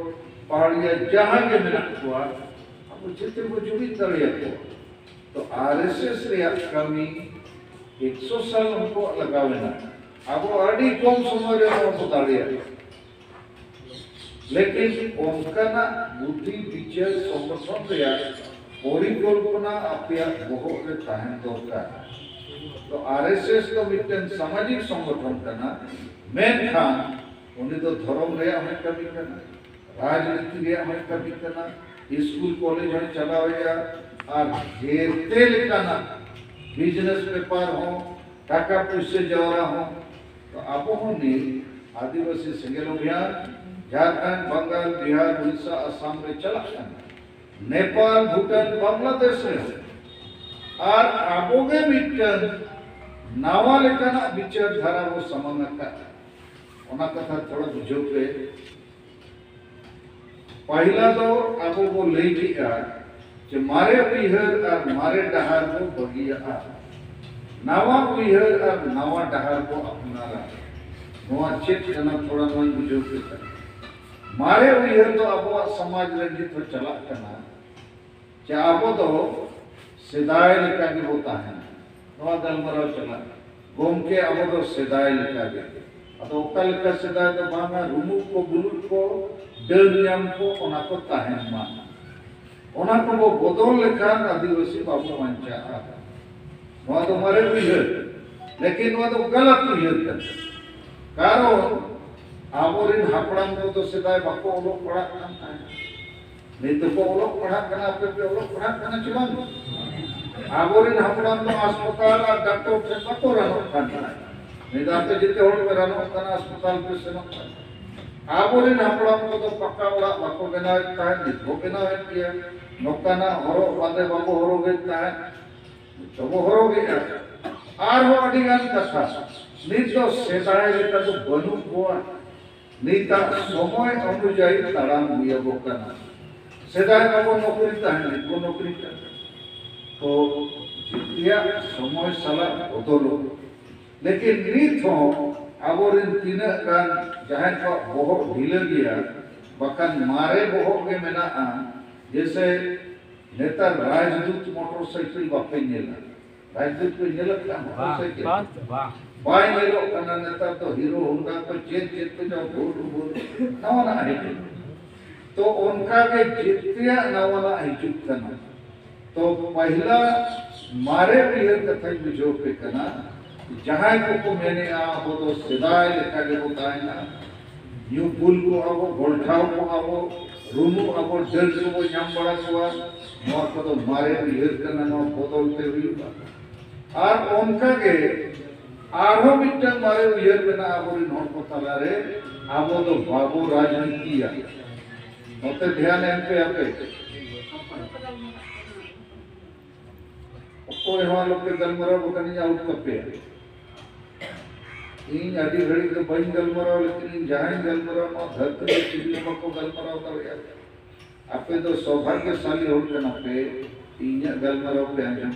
ᱯᱟᱦᱟᱲᱤᱭᱟ ᱡᱟᱦᱟᱸ ᱜᱮ ᱢᱮᱱᱟᱜ ᱠᱚᱣᱟ, ᱟᱵᱚ ᱡᱮᱛᱮ ᱵᱚ ᱡᱩᱢᱤᱫ ᱫᱟᱲᱮᱭᱟᱠᱚᱣᱟ᱾ ᱛᱚ ᱟᱨᱮᱥᱮᱥ ᱨᱮᱭᱟᱜ ᱠᱟᱹᱢᱤ ᱮᱠᱥᱚ ᱥᱟᱞ ᱩᱱᱠᱩᱣᱟᱜ ᱞᱟᱜᱟᱣ ᱮᱱᱟ᱾ ᱟᱵᱚ ᱟᱹᱰᱤ ᱠᱚᱢ ᱥᱚᱢᱚᱭ ᱨᱮ ᱱᱚᱣᱟ ᱵᱚ ᱫᱟᱲᱮᱭᱟᱜᱼᱟ᱾ ᱞᱮᱠᱤᱱ ᱚᱱᱠᱟᱱᱟᱜ ᱵᱩᱫᱷᱤ ᱵᱤᱪᱟᱹᱨ ᱥᱚᱝᱜᱚᱴᱷᱚᱱ ᱨᱮᱭᱟᱜ ᱯᱚᱨᱤᱠᱚᱞᱯᱚᱱᱟ ᱟᱯᱮᱭᱟᱜ ᱵᱚᱦᱚᱜ ᱨᱮ ᱛᱟᱦᱮᱱ ᱫᱚᱨᱠᱟᱨ᱾ ᱛᱚ ᱟᱨᱮᱥᱮᱥ ᱫᱚ ᱢᱤᱫᱴᱮᱱ ᱥᱟᱢᱟᱡᱤᱠ ᱥᱚᱝᱜᱚᱴᱷᱚᱱ ᱠᱟᱱᱟ, ᱢᱮᱱᱠᱷᱟᱱ ᱩᱱᱤ ᱫᱚ ᱫᱷᱚᱨᱚᱢ ᱨᱮᱭᱟᱜ ᱦᱚᱸᱭ ᱠᱟᱹᱢᱤ ᱠᱟᱱᱟ, ᱨᱟᱡᱽᱱᱤᱛᱤ ᱨᱮᱭᱟᱜ ᱦᱚᱸᱭ ᱠᱟᱹᱢᱤ ᱠᱟᱱᱟ, ᱥᱠᱩᱞ ᱠᱚᱞᱮᱡᱽ ᱦᱚᱸᱭ ᱪᱟᱞᱟᱣᱮᱫᱼᱟ, ᱟᱨ ᱡᱮᱛᱮ ᱞᱮᱠᱟᱱᱟᱜ ᱵᱤᱡᱽᱱᱮᱥ ᱯᱮᱯᱟᱨ ᱦᱚᱸ, ᱴᱟᱠᱟ ᱯᱩᱭᱥᱟᱹ ᱡᱟᱣᱨᱟ ᱦᱚᱸ᱾ ᱛᱚ ᱟᱵᱚ ᱦᱚᱸ ᱱᱤᱛ ᱟᱹᱫᱤᱵᱟᱹᱥᱤ ᱥᱮᱸᱜᱮᱞ ᱚᱵᱷᱤᱭᱟᱱ ᱡᱷᱟᱲᱠᱷᱚᱸᱰ, ᱵᱟᱝᱜᱟᱞ, ᱵᱤᱦᱟᱨ, ᱩᱲᱤᱥᱥᱟ, ᱟᱥᱟᱢ ᱨᱮ ᱪᱟᱞᱟᱜ ᱠᱟᱱᱟ, ᱱᱮᱯᱟᱞ, ᱵᱷᱩᱴᱟᱱ, ᱵᱟᱝᱞᱟᱫᱮᱥ ᱨᱮ ᱦᱚᱸ᱾ ᱟᱨ ᱟᱵᱚ ᱜᱮ ᱢᱤᱫᱴᱟᱝ ᱱᱟᱣᱟ ᱞᱮᱠᱟᱱᱟᱜ ᱵᱤᱪᱟᱹᱨ ᱫᱷᱟᱨᱟ ᱵᱚ ᱥᱟᱢᱟᱝ ᱟᱠᱟᱫ, ᱚᱱᱟ ᱠᱟᱛᱷᱟ ᱛᱷᱚᱲᱟ ᱵᱩᱡᱷᱟᱹᱣ ᱯᱮ᱾ ᱯᱟᱹᱦᱤᱞᱟ ᱫᱚ ᱟᱵᱚ ᱵᱚ ᱞᱟᱹᱭ ᱠᱮᱜᱼᱟ ᱡᱮ ᱢᱟᱨᱮ ᱩᱭᱦᱟᱹᱨ ᱟᱨ ᱢᱟᱨᱮ ᱰᱟᱦᱟᱨ ᱵᱚ ᱵᱟᱹᱜᱤᱭᱟᱜᱼᱟ, ᱱᱟᱣᱟ ᱩᱭᱦᱟᱹᱨ ᱟᱨ ᱱᱟᱣᱟ ᱰᱟᱦᱟᱨ ᱵᱚ ᱟᱯᱱᱟᱨᱟ᱾ ᱱᱚᱣᱟ ᱪᱮᱫ ᱠᱟᱱᱟ, ᱛᱷᱚᱲᱟ ᱱᱚᱣᱟᱧ ᱵᱩᱡᱷᱟᱹᱣ ᱯᱮ ᱠᱟᱱᱟ᱾ ᱢᱟᱨᱮ ᱩᱭᱦᱟᱹᱨ ᱫᱚ ᱟᱵᱚᱣᱟᱜ ᱥᱚᱢᱟᱡᱽ ᱨᱮ ᱱᱤᱛ ᱦᱚᱸ ᱪᱟᱞᱟᱜ ᱠᱟᱱᱟ ᱡᱮ ᱟᱵᱚ ᱫᱚ ᱥᱮᱫᱟᱭ ᱞᱮᱠᱟ ᱜᱮᱵᱚ ᱛᱟᱦᱮᱱᱟ᱾ ᱱᱚᱣᱟ ᱜᱟᱞᱢᱟᱨᱟᱣ ᱪᱟᱞᱟᱜ, ᱜᱚᱢᱠᱮ, ᱟᱵᱚ ᱫᱚ ᱥᱮᱫᱟᱭ ᱞᱮᱠᱟ ᱜᱮ᱾ ᱟᱫᱚ ᱚᱠᱟ ᱞᱮᱠᱟ ᱥᱮᱫᱟᱭ ᱫᱚ ᱵᱟᱝᱟ, ᱨᱩᱢᱩᱜ ᱠᱚ, ᱵᱩᱞᱩᱜ ᱠᱚ, ᱰᱟᱹᱱ ᱧᱟᱢ ᱠᱚ, ᱚᱱᱟ ᱠᱚ ᱛᱟᱦᱮᱱ ᱢᱟ᱾ ᱚᱱᱟ ᱠᱚᱵᱚ ᱵᱚᱫᱚᱞ ᱞᱮᱠᱷᱟᱱ ᱟᱹᱫᱤᱵᱟᱹᱥᱤ ᱵᱟᱵᱚ ᱵᱟᱧᱪᱟᱜᱼᱟ᱾ ᱱᱚᱣᱟ ᱫᱚ ᱢᱟᱨᱮ ᱩᱭᱦᱟᱹᱨ, ᱞᱮᱠᱤᱱ ᱱᱚᱣᱟ ᱫᱚ ᱜᱟᱞᱟᱛ ᱩᱭᱦᱟᱹᱨ ᱠᱟᱱᱟ᱾ ᱠᱟᱨᱚᱱ ᱟᱵᱚᱨᱮᱱ ᱦᱟᱯᱲᱟᱢ ᱠᱚᱫᱚ ᱥᱮᱫᱟᱭ ᱵᱟᱠᱚ ᱚᱞᱚᱜ ᱯᱟᱲᱦᱟᱜ ᱠᱟᱱ ᱛᱟᱦᱮᱸᱫ᱾ ᱱᱤᱛ ᱫᱚᱠᱚ ᱚᱞᱚᱜ ᱯᱟᱲᱦᱟᱜ ᱠᱟᱱᱟ, ᱟᱯᱮ ᱯᱮ ᱚᱞᱚᱜ ᱯᱟᱲᱦᱟᱜ ᱠᱟᱱᱟ ᱪᱮ ᱵᱟᱝ? ᱟᱵᱚᱨᱮᱱ ᱦᱟᱯᱲᱟᱢ ᱫᱚ ᱦᱟᱥᱯᱟᱛᱟᱞ ᱟᱨ ᱰᱟᱠᱛᱚᱨ ᱴᱷᱮᱱ ᱵᱟᱠᱚ ᱨᱟᱱᱚᱜ ᱠᱟᱱ ᱛᱟᱦᱮᱸᱫ᱾ ᱱᱤᱛ ᱟᱯᱮ ᱡᱮᱛᱮ ᱦᱚᱲ ᱯᱮ ᱨᱟᱱᱚᱜ ᱠᱟᱱᱟ, ᱦᱟᱥᱯᱟᱛᱟᱞ ᱯᱮ ᱥᱮᱱᱚᱜ ᱠᱟᱱᱟ᱾ ᱟᱵᱚᱨᱮᱱ ᱦᱟᱯᱲᱟᱢ ᱠᱚᱫᱚ ᱯᱟᱠᱟ ᱚᱲᱟᱜ ᱵᱟᱠᱚ ᱵᱮᱱᱟᱣᱮᱫ ᱛᱟᱦᱮᱸᱫ, ᱱᱤᱛ ᱠᱚ ᱵᱮᱱᱟᱣᱮᱫ ᱜᱮᱭᱟ᱾ ᱱᱚᱝᱠᱟᱱᱟᱜ ᱦᱚᱨᱚᱜ ᱵᱟᱸᱫᱮ ᱵᱟᱠᱚ ᱦᱚᱨᱚᱜᱮᱫ ᱛᱟᱦᱮᱸᱫ, ᱱᱤᱛ ᱫᱚᱵᱚ ᱦᱚᱨᱚᱜᱮᱫᱼᱟ᱾ ᱟᱨᱦᱚᱸ ᱟᱹᱰᱤ ᱜᱟᱱ ᱠᱟᱛᱷᱟ, ᱱᱤᱛ ᱫᱚ ᱥᱮᱫᱟᱭ ᱞᱮᱠᱟ ᱫᱚ ᱵᱟᱹᱱᱩᱜ ᱠᱚᱣᱟ᱾ ᱱᱤᱛᱟᱜ ᱥᱚᱢᱚᱭ ᱚᱱᱩᱡᱟᱭᱤ ᱛᱟᱲᱟᱢ ᱦᱩᱭ ᱟᱵᱚ ᱠᱟᱱᱟ᱾ ᱥᱮᱫᱟᱭ ᱢᱟᱵᱚ ᱱᱚᱠᱨᱤ ᱛᱟᱦᱮᱸ, ᱱᱤᱛ ᱵᱚ ᱱᱚᱠᱨᱤ ᱠᱟᱱᱟ᱾ ᱛᱚ ᱡᱮᱛᱮᱭᱟᱜ ᱥᱚᱢᱚᱭ ᱥᱟᱞᱟᱜ ᱵᱚᱫᱚᱞᱚᱜ᱾ ᱞᱮᱠᱤᱱ ᱱᱤᱛ ᱦᱚᱸ ᱟᱵᱚᱨᱮᱱ ᱛᱤᱱᱟᱹᱜ ᱜᱟᱱ ᱡᱟᱦᱟᱸᱭ ᱠᱚᱣᱟᱜ ᱵᱚᱦᱚᱜ ᱰᱷᱤᱞᱟᱹ ᱜᱮᱭᱟ, ᱵᱟᱠᱷᱟᱱ ᱢᱟᱨᱮ ᱵᱚᱦᱚᱜ ᱜᱮ ᱢᱮᱱᱟᱜᱼᱟ᱾ ᱡᱮᱥᱮ ᱱᱮᱛᱟᱨ ᱨᱟᱡᱽᱫᱩᱛ ᱢᱚᱴᱚᱨ ᱥᱟᱭᱠᱮᱞ ᱵᱟᱯᱮ ᱧᱮᱞᱟ? ᱨᱟᱡᱽᱫᱩᱛ ᱯᱮ ᱧᱮᱞ ᱟᱠᱟᱫᱼᱟ ᱢᱚᱴᱚᱨ ᱵᱟᱝ, ᱥᱟᱭᱠᱮᱞ? ᱵᱟᱝ, ᱵᱟᱝ᱾ ᱵᱟᱭ ᱧᱮᱞᱚᱜ ᱠᱟᱱᱟ᱾ ᱱᱮᱛᱟᱨ ᱫᱚ ᱦᱤᱨᱳ ᱦᱳᱱᱰᱟ ᱠᱚ ᱪᱮᱫ ᱪᱮᱫ ᱠᱚ ᱪᱚᱝ ᱵᱷᱩᱞ ᱵᱷᱩᱞ ᱱᱟᱣᱟᱱᱟᱜ ᱦᱤᱡᱩᱜ ᱠᱟᱱᱟ᱾ ᱛᱚ ᱚᱱᱠᱟ ᱜᱮ ᱡᱮᱛᱮᱭᱟᱜ ᱱᱟᱣᱟᱱᱟᱜ ᱦᱤᱡᱩᱜ ᱠᱟᱱᱟ᱾ ᱛᱚ ᱯᱟᱹᱦᱤᱞᱟ ᱢᱟᱨᱮ ᱩᱭᱦᱟᱹᱨ ᱠᱟᱛᱷᱟᱧ ᱵᱩᱡᱷᱟᱹᱣ ᱯᱮ ᱠᱟᱱᱟ᱾ ᱡᱟᱦᱟᱸᱭ ᱠᱚᱠᱚ ᱢᱮᱱᱮᱜᱼᱟ ᱟᱵᱚ ᱫᱚ ᱥᱮᱫᱟᱭ ᱞᱮᱠᱟ ᱜᱮᱵᱚ ᱛᱟᱦᱮᱱᱟ, ᱧᱩ ᱵᱩᱞ ᱠᱚᱜᱼᱟ ᱵᱚ, ᱜᱚᱞᱴᱷᱟᱣ ᱠᱚᱜᱼᱟ ᱵᱚ, ᱨᱩᱢᱩᱜ ᱟᱵᱚ, ᱰᱟᱹᱱ ᱠᱚᱵᱚ ᱧᱟᱢ ᱵᱟᱲᱟ ᱠᱚᱣᱟ, ᱱᱚᱣᱟ ᱠᱚᱫᱚ ᱢᱟᱨᱮ ᱩᱭᱦᱟᱹᱨ ᱠᱟᱱᱟ, ᱱᱚᱣᱟ ᱵᱚᱫᱚᱞ ᱛᱮ ᱦᱩᱭᱩᱜᱼᱟ᱾ ᱟᱨ ᱚᱱᱠᱟ ᱜᱮ ᱟᱨᱦᱚᱸ ᱢᱤᱫᱴᱟᱝ ᱢᱟᱨᱮ ᱩᱭᱦᱟᱹᱨ ᱢᱮᱱᱟᱜᱼᱟ ᱟᱵᱚᱨᱮᱱ ᱦᱚᱲ ᱠᱚ ᱛᱟᱞᱟᱨᱮ, ᱟᱵᱚ ᱫᱚ ᱵᱟᱵᱚ ᱨᱟᱡᱽᱱᱤᱛᱤᱭᱟ᱾ ᱱᱚᱛᱮ ᱫᱷᱮᱭᱟᱱ ᱮᱢ ᱯᱮ ᱟᱯᱮ᱾ ᱚᱠᱚᱭ ᱦᱚᱸ ᱟᱞᱚᱯᱮ ᱜᱟᱞᱢᱟᱨᱟᱣ, ᱵᱟᱠᱷᱟᱱ ᱤᱧ out ᱠᱟᱯᱮᱭᱟ᱾ ᱤᱧ ᱟᱹᱰᱤ ᱜᱷᱟᱹᱲᱤᱡ ᱫᱚ ᱵᱟᱹᱧ ᱜᱟᱞᱢᱟᱨᱟᱣ, ᱞᱮᱠᱤᱱ ᱤᱧ ᱡᱟᱦᱟᱸᱧ ᱜᱟᱞᱢᱟᱨᱟᱣ, ᱱᱚᱣᱟ ᱫᱷᱟᱹᱨᱛᱤ ᱨᱮ ᱪᱤᱞᱤ ᱦᱚᱸ ᱵᱟᱠᱚ ᱜᱟᱞᱢᱟᱨᱟᱣ ᱫᱟᱲᱮᱭᱟᱜᱼᱟ᱾ ᱟᱯᱮ ᱫᱚ ᱥᱚᱵᱷᱟᱜᱭᱚᱥᱟᱞᱤ ᱦᱚᱲ ᱠᱟᱱᱟ ᱯᱮ, ᱤᱧᱟᱹᱜ ᱜᱟᱞᱢᱟᱨᱟᱣ ᱯᱮ ᱟᱸᱡᱚᱢ᱾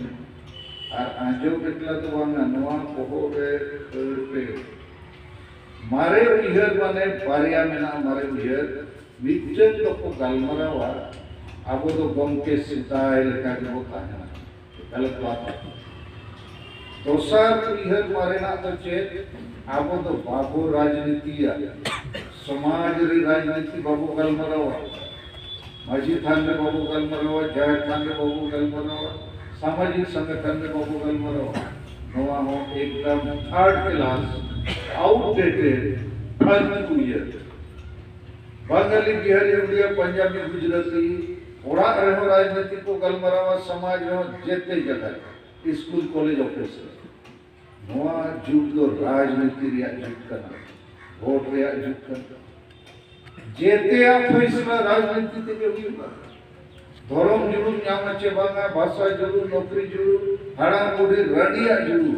ᱟᱨ ᱟᱸᱡᱚᱢ ᱮᱠᱞᱟ ᱫᱚ ᱵᱟᱝᱟ, ᱱᱚᱣᱟ ᱵᱚᱦᱚᱜ ᱨᱮ ᱠᱷᱟᱹᱲ ᱯᱮ᱾ ᱢᱟᱨᱮ ᱩᱭᱦᱟᱹᱨ ᱢᱟᱱᱮ ᱵᱟᱨᱭᱟ ᱢᱮᱱᱟᱜᱼᱟ, ᱢᱟᱨᱮ ᱩᱭᱦᱟᱹᱨ᱾ ᱢᱤᱫᱴᱟᱝ ᱫᱚᱠᱚ ᱜᱟᱞᱢᱟᱨᱟᱣᱟ, ᱟᱵᱚ ᱫᱚ ᱜᱚᱢᱠᱮ ᱥᱮᱫᱟᱭ ᱞᱮᱠᱟ ᱜᱮᱵᱚ ᱛᱟᱦᱮᱱᱟ᱾ ᱜᱟᱞᱚᱛ ᱵᱟᱛ ᱦᱮ᱾ ᱫᱚᱥᱟᱨ ᱩᱭᱦᱟᱹᱨ ᱢᱟᱨᱮᱱᱟᱜ ᱫᱚ ᱪᱮᱫ? ᱟᱵᱚ ᱫᱚ ᱵᱟᱵᱚ ᱨᱟᱡᱽᱱᱤᱛᱤᱭᱟ᱾ ᱥᱚᱢᱟᱡᱽ ᱨᱮ ᱨᱟᱡᱽᱱᱤᱛᱤ ᱵᱟᱵᱚ ᱜᱟᱞᱢᱟᱨᱟᱣᱟ, ᱢᱟᱹᱡᱷᱤ ᱛᱷᱟᱱ ᱨᱮ ᱵᱟᱵᱚ ᱜᱟᱞᱢᱟᱨᱟᱣᱟ, ᱡᱟᱦᱮᱨ ᱛᱷᱟᱱ ᱨᱮ ᱵᱟᱵᱚ ᱜᱟᱞᱢᱟᱨᱟᱣᱟ, ᱥᱟᱢᱟᱡᱤᱠ ᱥᱚᱝᱜᱚᱴᱷᱚᱱ ᱨᱮ ᱵᱟᱵᱚ ᱜᱟᱞᱢᱟᱨᱟᱣᱟ᱾ ᱱᱚᱣᱟ ᱦᱚᱸ ᱮᱠᱫᱚᱢ third class, outdated, ᱯᱷᱟᱞᱛᱩ ᱩᱭᱦᱟᱹᱨ᱾ ᱵᱟᱝᱜᱟᱞᱤ, ᱵᱤᱦᱟᱨᱤ, ᱩᱲᱤᱭᱟ, ᱯᱟᱧᱡᱟᱵᱤ, ᱜᱩᱡᱽᱨᱟᱴᱤ, ᱚᱲᱟᱜ ᱨᱮᱦᱚᱸ ᱨᱟᱡᱽᱱᱤᱛᱤ ᱠᱚ ᱜᱟᱞᱢᱟᱨᱟᱣᱟ, ᱥᱚᱢᱟᱡᱽ ᱨᱮᱦᱚᱸ, ᱡᱮᱛᱮ ᱡᱟᱭᱜᱟ ᱨᱮ, ᱥᱠᱩᱞ, ᱠᱚᱞᱮᱡᱽ, ᱚᱯᱷᱤᱥ ᱨᱮ᱾ ᱱᱚᱣᱟ ᱡᱩᱜᱽ ᱫᱚ ᱨᱟᱡᱽᱱᱤᱛᱤ ᱨᱮᱭᱟᱜ ᱡᱩᱜᱽ ᱠᱟᱱᱟ, ᱵᱷᱳᱴ ᱨᱮᱭᱟᱜ ᱡᱩᱜᱽ ᱠᱟᱱᱟ᱾ ᱡᱮᱛᱮᱭᱟᱜ ᱯᱷᱟᱭᱥᱟᱞᱟ ᱨᱟᱡᱽᱱᱤᱛᱤ ᱛᱮᱜᱮ ᱦᱩᱭᱩᱜᱼᱟ᱾ ᱫᱷᱚᱨᱚᱢ ᱡᱩᱲᱩ ᱧᱟᱢᱟ ᱪᱮ ᱵᱟᱝᱟ, ᱵᱷᱟᱥᱟ ᱡᱩᱲᱩ, ᱱᱚᱠᱨᱤ ᱡᱩᱲᱩ, ᱦᱟᱲᱟᱢ ᱵᱩᱰᱷᱤ ᱨᱟᱺᱰᱤᱭᱟᱜ ᱡᱩᱲᱩ,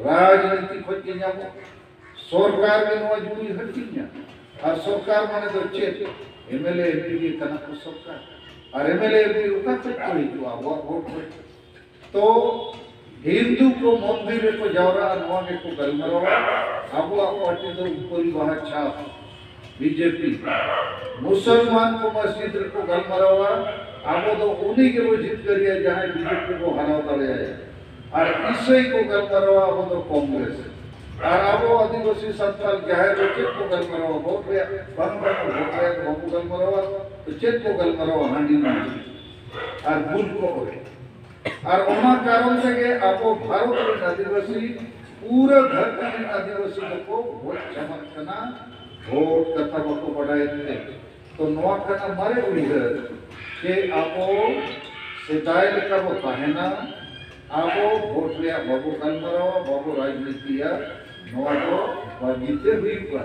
ᱨᱟᱡᱽᱱᱤᱛᱤ ᱠᱷᱚᱱ ᱜᱮ ᱧᱟᱢᱚᱜᱼᱟ᱾ ᱥᱚᱨᱠᱟᱨ ᱜᱮ ᱱᱚᱣᱟ ᱡᱩᱲᱩᱭ ᱦᱟᱹᱴᱤᱧᱟ᱾ ᱟᱨ ᱥᱚᱨᱠᱟᱨ ᱢᱟᱱᱮ ᱫᱚ ᱪᱮᱫ? MLA, MP ᱜᱮ ᱠᱟᱱᱟ ᱠᱚ ᱥᱚᱨᱠᱟᱨ᱾ ᱟᱨ MLA, MP ᱚᱠᱟ ᱠᱷᱚᱱ ᱠᱚ ᱦᱤᱡᱩᱜᱼᱟ? ᱟᱵᱚᱣᱟᱜ ᱵᱷᱳᱴ ᱠᱷᱚᱱ᱾ ᱛᱚ ᱦᱤᱱᱫᱩ ᱠᱚ ᱢᱚᱱᱫᱤᱨ ᱨᱮᱠᱚ ᱡᱟᱣᱨᱟᱜᱼᱟ, ᱱᱚᱣᱟ ᱜᱮᱠᱚ ᱜᱟᱞᱢᱟᱨᱟᱣᱟ᱾ ᱟᱵᱚᱣᱟᱜ ᱯᱟᱨᱴᱤ ᱫᱚ ᱩᱯᱟᱹᱞᱤ ᱵᱟᱦᱟ ᱪᱷᱟᱯ, BJP᱾ ᱢᱩᱥᱚᱞᱢᱟᱱ ᱠᱚ ᱢᱚᱥᱡᱤᱫ ᱨᱮᱠᱚ ᱜᱟᱞᱢᱟᱨᱟᱣᱟ, ᱟᱵᱚ ᱫᱚ ᱩᱱᱤ ᱜᱮᱵᱚ ᱡᱤᱛᱠᱟᱹᱨᱤᱭᱟ ᱡᱟᱦᱟᱸᱭ BJP ᱵᱚ ᱦᱟᱨᱟᱣ ᱫᱟᱲᱮᱭᱟᱭᱟ᱾ ᱟᱨ ᱤᱥᱟᱹᱭ ᱠᱚ ᱜᱟᱞᱢᱟᱨᱟᱣᱟ, ᱟᱵᱚ ᱫᱚ ᱠᱚᱝᱜᱨᱮᱥ᱾ ᱟᱨ ᱟᱵᱚ ᱟᱹᱫᱤᱵᱟᱹᱥᱤ ᱥᱟᱱᱛᱟᱲ ᱡᱟᱦᱮᱨ ᱨᱮ ᱪᱮᱫ ᱠᱚ ᱜᱟᱞᱢᱟᱨᱟᱣᱟ? ᱵᱷᱳᱴ ᱨᱮᱭᱟᱜ ᱵᱟᱝ, ᱵᱟᱝ, ᱵᱷᱳᱴ ᱨᱮᱭᱟᱜ ᱵᱟᱵᱚ ᱜᱟᱞᱢᱟᱨᱟᱣᱟ᱾ ᱛᱚ ᱪᱮᱫ ᱠᱚ ᱜᱟᱞᱢᱟᱨᱟᱣᱟ? ᱦᱟᱺᱰᱤ ᱧᱩ ᱟᱨ ᱵᱩᱞ ᱠᱚ ᱚᱨᱮ᱾ ᱟᱨ ᱚᱱᱟ ᱠᱟᱨᱚᱱ ᱛᱮᱜᱮ ᱟᱵᱚ ᱵᱷᱟᱨᱚᱛ ᱨᱮᱱ ᱟᱹᱫᱤᱵᱟᱹᱥᱤ, ᱯᱩᱨᱟᱹ ᱫᱷᱟᱹᱨᱛᱤ ᱨᱮᱱ ᱟᱹᱫᱤᱵᱟᱹᱥᱤ ᱫᱚᱠᱚ ᱜᱚᱡ ᱪᱟᱵᱟᱜ ᱠᱟᱱᱟ᱾ ᱵᱷᱳᱴ ᱠᱟᱛᱷᱟ ᱵᱟᱠᱚ ᱵᱟᱰᱟᱭ ᱛᱮ᱾ ᱛᱚ ᱱᱚᱣᱟ ᱠᱟᱱᱟ ᱢᱟᱨᱮ ᱩᱭᱦᱟᱹᱨ ᱡᱮ ᱟᱵᱚ ᱥᱮᱫᱟᱭ ᱞᱮᱠᱟ ᱵᱚ ᱛᱟᱦᱮᱱᱟ, ᱟᱵᱚ ᱵᱷᱳᱴ ᱨᱮᱭᱟᱜ ᱵᱟᱵᱚ ᱜᱟᱞᱢᱟᱨᱟᱣᱟ, ᱵᱟᱵᱚ ᱨᱟᱡᱽᱱᱤᱛᱤᱭᱟ, ᱱᱚᱣᱟ ᱫᱚ ᱵᱟᱹᱜᱤ ᱛᱮ ᱦᱩᱭᱩᱜᱼᱟ᱾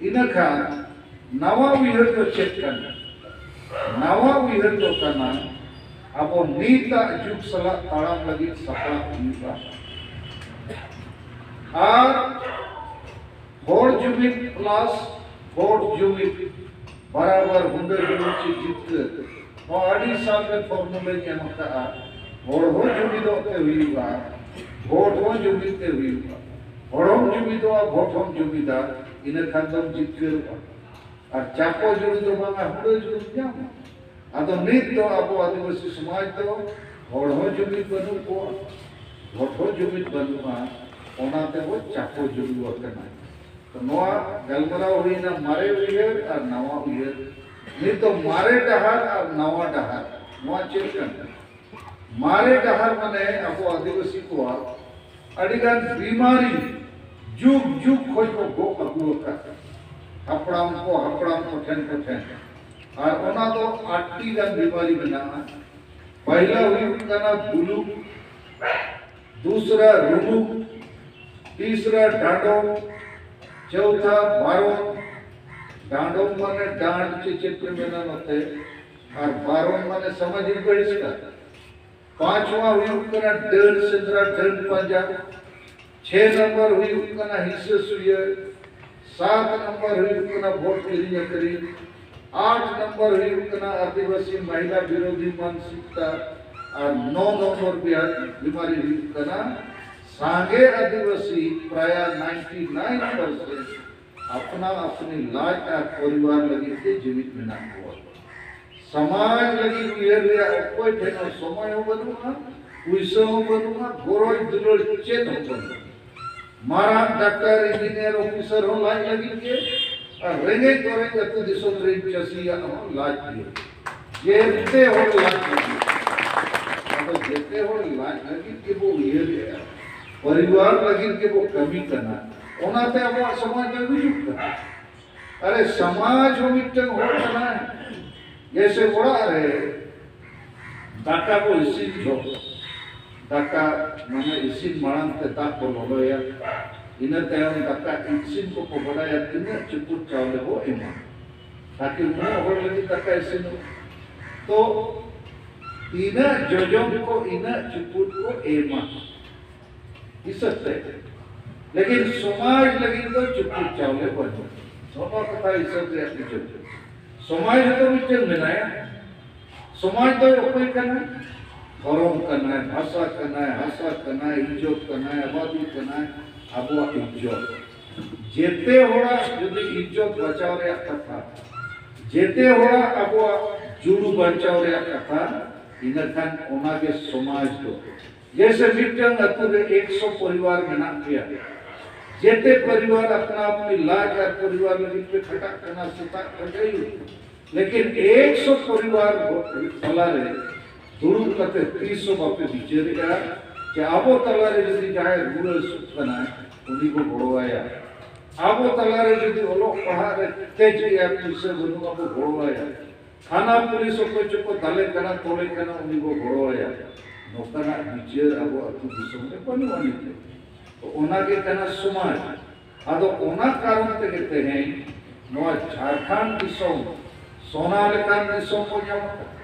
ᱤᱱᱟᱹᱠᱷᱟᱱ ᱱᱟᱣᱟ ᱩᱭᱦᱟᱹᱨ ᱫᱚ ᱪᱮᱫ ᱠᱟᱱᱟ? ᱱᱟᱣᱟ ᱩᱭᱦᱟᱹᱨ ᱫᱚ ᱠᱟᱱᱟ, ᱟᱵᱚ ᱱᱤᱛᱟᱜ ᱡᱩᱜᱽ ᱥᱟᱞᱟᱜ ᱛᱟᱲᱟᱢ ᱞᱟᱹᱜᱤᱫ ᱥᱟᱯᱲᱟᱜ ᱦᱩᱭᱩᱜᱼᱟ᱾ ᱟᱨ ᱦᱚᱲ ᱡᱩᱢᱤᱫ plus ᱵᱷᱳᱴ ᱡᱩᱢᱤᱫ ᱵᱟᱨᱟᱵᱟᱨ ᱦᱩᱰᱟᱹ ᱡᱩᱢᱤᱫ ᱪᱮ ᱡᱤᱛᱠᱟᱹᱨ, ᱱᱚᱣᱟ ᱟᱹᱰᱤ ᱥᱟᱞ ᱨᱮ formula ᱧ ᱮᱢ ᱟᱠᱟᱫᱼᱟ᱾ ᱦᱚᱲ ᱦᱚᱸ ᱡᱩᱢᱤᱫᱚᱜ ᱛᱮ ᱦᱩᱭᱩᱜᱼᱟ, ᱵᱷᱳᱴ ᱦᱚᱸ ᱡᱩᱢᱤᱫ ᱛᱮ ᱦᱩᱭᱩᱜᱼᱟ᱾ ᱦᱚᱲ ᱦᱚᱸᱢ ᱡᱩᱢᱤᱫᱚᱜᱼᱟ, ᱵᱷᱳᱴ ᱦᱚᱸᱢ ᱡᱩᱢᱤᱫᱟ, ᱤᱱᱟᱹ ᱠᱷᱟᱱ ᱫᱚᱢ ᱡᱤᱛᱠᱟᱹᱨᱚᱜᱼᱟ᱾ ᱟᱨ ᱪᱟᱯᱚ ᱡᱩᱲᱩ ᱫᱚ ᱵᱟᱝᱟ, ᱦᱩᱲᱟᱹ ᱡᱩᱲᱩᱢ ᱧᱟᱢᱟ᱾ ᱟᱫᱚ ᱱᱤᱛ ᱫᱚ ᱟᱵᱚ ᱟᱹᱫᱤᱵᱟᱹᱥᱤ ᱥᱚᱢᱟᱡᱽ ᱫᱚ ᱦᱚᱲ ᱦᱚᱸ ᱡᱩᱢᱤᱫ ᱵᱟᱹᱱᱩᱜ ᱠᱚᱣᱟ, ᱵᱷᱳᱴ ᱦᱚᱸ ᱡᱩᱢᱤᱫ ᱵᱟᱹᱱᱩᱜᱼᱟ, ᱚᱱᱟ ᱛᱮᱵᱚ ᱪᱟᱯᱚ ᱡᱩᱲᱩ ᱟᱠᱟᱱᱟ᱾ ᱛᱚ ᱱᱚᱣᱟ ᱜᱟᱞᱢᱟᱨᱟᱣ ᱦᱩᱭᱱᱟ ᱢᱟᱨᱮ ᱩᱭᱦᱟᱹᱨ ᱟᱨ ᱱᱟᱣᱟ ᱩᱭᱦᱟᱹᱨ᱾ ᱱᱤᱛ ᱫᱚ ᱢᱟᱨᱮ ᱰᱟᱦᱟᱨ ᱟᱨ ᱱᱟᱣᱟ ᱰᱟᱦᱟᱨ, ᱱᱚᱣᱟ ᱪᱮᱫ ᱠᱟᱱᱟ? ᱢᱟᱨᱮ ᱰᱟᱦᱟᱨ ᱢᱟᱱᱮ ᱟᱵᱚ ᱟᱹᱫᱤᱵᱟᱹᱥᱤ ᱠᱚᱣᱟᱜ ᱟᱹᱰᱤᱜᱟᱱ ᱵᱤᱢᱟᱨᱤ ᱡᱩᱜᱽ ᱡᱩᱜᱽ ᱠᱷᱚᱱ ᱠᱚ ᱜᱚᱜ ᱟᱹᱜᱩ ᱟᱠᱟᱫ, ᱦᱟᱯᱲᱟᱢ ᱠᱚ ᱦᱟᱯᱲᱟᱢ ᱠᱚ ᱴᱷᱮᱱ ᱠᱚ ᱴᱷᱮᱱ᱾ ᱟᱨ ᱚᱱᱟ ᱫᱚ ᱟᱴᱴᱤ ᱜᱟᱱ ᱵᱤᱢᱟᱨᱤ ᱢᱮᱱᱟᱜᱼᱟ᱾ ᱯᱟᱭᱞᱟ ᱦᱩᱭᱩᱜ ᱠᱟᱱᱟ ᱵᱩᱞᱩᱠ, ᱫᱩᱥᱨᱟ ᱨᱩᱢᱩᱠ, ᱛᱤᱥᱨᱟ ᱰᱟᱸᱰᱚᱢ, ᱪᱚᱣᱛᱷᱟ ᱵᱟᱨᱚᱱ᱾ ᱰᱟᱸᱰᱚᱢ ᱢᱟᱱᱮ ᱰᱟᱸᱰ ᱪᱮ ᱪᱮᱫ ᱯᱮ ᱢᱮᱱᱟ ᱱᱚᱛᱮ, ᱟᱨ ᱵᱟᱨᱚᱱ ᱢᱟᱱᱮ ᱥᱟᱢᱟᱡᱤᱠ ᱵᱟᱦᱤᱥᱠᱟᱨ᱾ ᱯᱟᱸᱪᱣᱟ ᱦᱩᱭᱩᱜ ᱠᱟᱱᱟ ᱰᱟᱹᱱ ᱥᱮᱸᱫᱽᱨᱟ, ᱰᱟᱹᱱ ᱯᱟᱸᱡᱟ᱾ ᱪᱷᱮ ᱱᱟᱢᱵᱟᱨ ᱦᱩᱭᱩᱜ ᱠᱟᱱᱟ ᱦᱤᱸᱥᱟᱹ ᱥᱩᱭᱟᱹ᱾ ᱥᱟᱛ ᱱᱟᱢᱵᱟᱨ ᱦᱩᱭᱩᱜ ᱠᱟᱱᱟ ᱵᱷᱳᱴ ᱠᱤᱨᱤᱧ ᱟᱹᱠᱷᱨᱤᱧ᱾ ᱟᱴ ᱱᱟᱢᱵᱟᱨ ᱦᱩᱭᱩᱜ ᱠᱟᱱᱟ ᱟᱹᱫᱤᱵᱟᱹᱥᱤ ᱢᱟᱦᱤᱞᱟ ᱵᱤᱨᱳᱫᱷᱤ ᱢᱟᱱᱥᱤᱠᱛᱟ᱾ ᱟᱨ ᱱᱚ ᱱᱚᱢᱵᱚᱨ ᱵᱤᱦᱟᱨ ᱵᱤᱢᱟᱨᱤ ᱦᱩᱭᱩᱜ ᱠᱟᱱᱟ ᱥᱟᱸᱜᱮ ᱟᱹᱫᱤᱵᱟᱹᱥᱤ, ᱯᱨᱟᱭᱟ ninety nine percent ᱟᱯᱱᱟ ᱟᱯᱱᱤ ᱞᱟᱡ ᱟᱨ ᱯᱚᱨᱤᱵᱟᱨ ᱞᱟᱹᱜᱤᱫ ᱛᱮ ᱡᱤᱣᱤᱫ ᱢᱮᱱᱟᱜ ᱠᱚᱣᱟ᱾ ᱥᱚᱢᱟᱡᱽ ᱞᱟᱹᱜᱤᱫ ᱩᱭᱦᱟᱹᱨ ᱨᱮᱭᱟᱜ ᱚᱠᱚᱭ ᱴᱷᱮᱱ ᱦᱚᱸ ᱥᱚᱢᱚᱭ ᱦᱚᱸ ᱵᱟᱹᱱᱩᱜᱼᱟ, ᱯᱩᱭᱥᱟᱹ ᱦᱚᱸ ᱵᱟᱹᱱᱩᱜᱼᱟ, ᱜᱚᱨᱚᱡᱽ ᱫᱩᱞᱟᱹᱲ ᱪᱮᱫ ᱦᱚᱸ ᱵᱟᱹᱱᱩᱜᱼᱟ᱾ ᱢᱟᱨᱟᱝ ᱰᱟᱠᱛᱟᱨ, ᱤᱧᱡᱤᱱᱤᱭᱟᱨ, ᱚᱯᱷᱤᱥᱟᱨ ᱦᱚᱸ ᱞᱟᱡ ᱞᱟᱹᱜᱤᱫ ᱜᱮ, ᱟᱨ ᱨᱮᱸᱜᱮᱡ ᱚᱨᱮᱡ ᱟᱹᱛᱩ ᱫᱤᱥᱚᱢ ᱨᱮᱱ ᱪᱟᱹᱥᱤᱭᱟᱜ ᱦᱚᱸ ᱞᱟᱡ ᱜᱮ᱾ ᱡᱮᱛᱮ ᱦᱚᱲ ᱞᱟᱡ ᱞᱟᱹᱜᱤᱫ᱾ ᱟᱫᱚ ᱡᱮᱛᱮ ᱦᱚᱲ ᱞᱟᱡ ᱞᱟᱹᱜᱤᱫ ᱜᱮᱵᱚ ᱩᱭᱦᱟᱹᱨᱮᱜᱼᱟ, ᱯᱚᱨᱤᱵᱟᱨ ᱞᱟᱹᱜᱤᱫ ᱜᱮᱵᱚ ᱠᱟᱹᱢᱤ ᱠᱟᱱᱟ, ᱚᱱᱟᱛᱮ ᱟᱵᱚᱣᱟᱜ ᱥᱚᱢᱟᱡᱽ ᱫᱚ ᱜᱩᱡᱩᱜ ᱠᱟᱱᱟ᱾ ᱟᱨᱮ ᱥᱚᱢᱟᱡᱽ ᱦᱚᱸ ᱢᱤᱫᱴᱟᱝ ᱦᱚᱲ ᱠᱟᱱᱟᱭ᱾ ᱡᱮᱭᱥᱮ ᱚᱲᱟᱜ ᱨᱮ ᱫᱟᱠᱟ ᱵᱚ ᱤᱥᱤᱱ ᱡᱚᱦᱚᱜ, ᱫᱟᱠᱟ ᱢᱟᱱᱮ ᱤᱥᱤᱱ ᱢᱟᱲᱟᱝ ᱛᱮ ᱫᱟᱜ ᱵᱚ ᱞᱚᱞᱚᱭᱟ, ᱤᱱᱟᱹ ᱛᱟᱭᱚᱢ ᱫᱟᱠᱟ ᱤᱥᱤᱱ ᱠᱚᱠᱚ ᱵᱟᱰᱟᱭᱟ ᱛᱤᱱᱟᱹᱜ ᱪᱩᱯᱩᱫ ᱪᱟᱣᱞᱮ ᱵᱚ ᱮᱢᱟ, ᱛᱟᱠᱤ ᱩᱱᱟᱹᱜ ᱦᱚᱲ ᱞᱟᱹᱜᱤᱫ ᱫᱟᱠᱟ ᱤᱥᱤᱱᱚᱜ᱾ ᱛᱚ ᱛᱤᱱᱟᱹᱜ ᱡᱚᱡᱚᱢ ᱠᱚ ᱤᱱᱟᱹᱜ ᱪᱩᱯᱩᱫ ᱠᱚ ᱮᱢᱟ ᱦᱤᱥᱟᱹᱵ ᱛᱮ᱾ ᱞᱮᱠᱤᱱ ᱥᱚᱢᱟᱡᱽ ᱞᱟᱹᱜᱤᱫ ᱫᱚ ᱪᱩᱯᱩᱫ ᱪᱟᱣᱞᱮ ᱵᱟᱹᱱᱩᱜ᱾ ᱱᱚᱣᱟ ᱠᱟᱛᱷᱟ ᱦᱤᱥᱟᱹᱵ ᱨᱮᱭᱟᱜ ᱵᱩᱡᱷᱟᱹᱣ ᱯᱮ᱾ ᱥᱚᱢᱟᱡᱽ ᱨᱮᱫᱚ ᱢᱤᱫᱴᱮᱱ ᱢᱮᱱᱟᱭᱟ, ᱥᱚᱢᱟᱡᱽ ᱫᱚᱭ ᱚᱠᱚᱭ ᱠᱟᱱᱟ? ᱫᱷᱚᱨᱚᱢ ᱠᱟᱱᱟᱭ, ᱵᱷᱟᱥᱟ ᱠᱟᱱᱟᱭ, ᱦᱟᱥᱟ ᱠᱟᱱᱟᱭ, ᱤᱡᱽᱡᱚᱛ ᱠᱟᱱᱟᱭ, ᱟᱵᱟᱫᱤ ᱠᱟᱱᱟᱭ, ᱟᱵᱚᱣᱟᱜ ᱤᱡᱽᱡᱚᱛ᱾ ᱡᱮᱛᱮ ᱦᱚᱲᱟᱜ ᱡᱩᱫᱤ ᱤᱡᱽᱡᱚᱛ ᱵᱟᱸᱪᱟᱣ ᱨᱮᱭᱟᱜ ᱠᱟᱛᱷᱟ, ᱡᱮᱛᱮ ᱦᱚᱲᱟᱜ ᱟᱵᱚᱣᱟᱜ ᱡᱩᱲᱩ ᱵᱟᱧᱪᱟᱣ ᱨᱮᱭᱟᱜ ᱠᱟᱛᱷᱟ, ᱤᱱᱟᱹᱠᱷᱟᱱ ᱚᱱᱟᱜᱮ ᱥᱚᱢᱟᱡᱽ ᱫᱚ᱾ ᱡᱮᱥᱮ ᱢᱤᱫᱴᱟᱝ ᱟᱹᱛᱩ ᱨᱮ ᱮᱠᱥᱚ ᱯᱚᱨᱤᱵᱟᱨ ᱢᱮᱱᱟᱜ ᱯᱮᱭᱟ, ᱡᱮᱛᱮ ᱯᱚᱨᱤᱵᱟᱨ ᱟᱯᱱᱟ ᱟᱯᱱᱤ ᱞᱟᱡ ᱟᱨ ᱯᱚᱨᱤᱵᱟᱨ ᱞᱟᱹᱜᱤᱫ ᱯᱮ ᱠᱷᱟᱴᱟᱜ ᱠᱟᱱᱟ ᱥᱮᱛᱟᱜ ᱠᱷᱚᱱ ᱟᱹᱭᱩᱵ, ᱞᱮᱠᱤᱱ ᱮᱠᱥᱚ ᱯᱚᱨᱤᱵᱟᱨ ᱛᱟᱞᱟᱨᱮ ᱫᱩᱲᱩᱵ ᱠᱟᱛᱮ ᱛᱤᱥ ᱦᱚᱸ ᱵᱟᱯᱮ ᱵᱤᱪᱟᱹᱨᱮᱜᱼᱟ ᱡᱮ ᱟᱵᱚ ᱛᱟᱞᱟᱨᱮ ᱡᱩᱫᱤ ᱡᱟᱦᱟᱸᱭ ᱨᱩᱣᱟᱹ ᱦᱟᱹᱥᱩᱜ ᱠᱟᱱᱟᱭ, ᱩᱱᱤ ᱵᱚ ᱜᱚᱲᱚᱣᱟᱭᱟ᱾ ᱟᱵᱚ ᱛᱟᱞᱟᱨᱮ ᱡᱩᱫᱤ ᱚᱞᱚᱜ ᱯᱟᱲᱦᱟᱜ ᱨᱮ ᱛᱮᱡ ᱨᱮᱭᱟᱜ ᱯᱩᱭᱥᱟᱹ ᱵᱟᱹᱱᱩᱜᱼᱟ, ᱵᱚ ᱜᱚᱲᱚᱣᱟᱭᱟ᱾ ᱛᱷᱟᱱᱟ ᱯᱩᱞᱤᱥ ᱚᱠᱚᱭ ᱪᱚᱠᱚ ᱫᱟᱞᱮ ᱠᱟᱱᱟ, ᱛᱚᱞᱮ ᱠᱟᱱᱟ, ᱩᱱᱤ ᱵᱚ ᱜᱚᱲᱚᱣᱟᱭᱟ᱾ ᱱᱚᱝᱠᱟᱱᱟᱜ ᱵᱤᱪᱟᱹᱨ ᱟᱵᱚ ᱟᱹᱛᱩ ᱫᱤᱥᱚᱢ ᱨᱮ ᱵᱟᱹᱱᱩᱜ ᱟᱹᱱᱤᱡ᱾ ᱛᱚ ᱚᱱᱟ ᱜᱮ ᱠᱟᱱᱟ ᱥᱚᱢᱟᱡᱽ᱾ ᱟᱫᱚ ᱚᱱᱟ ᱠᱟᱨᱚᱱ ᱛᱮᱜᱮ ᱛᱮᱦᱮᱧ ᱱᱚᱣᱟ ᱡᱷᱟᱲᱠᱷᱚᱸᱰ ᱫᱤᱥᱚᱢ ᱥᱚᱱᱟ ᱞᱮᱠᱟᱱ ᱫᱤᱥᱚᱢ ᱵᱚ ᱧᱟᱢ ᱟᱠᱟᱫᱟ᱾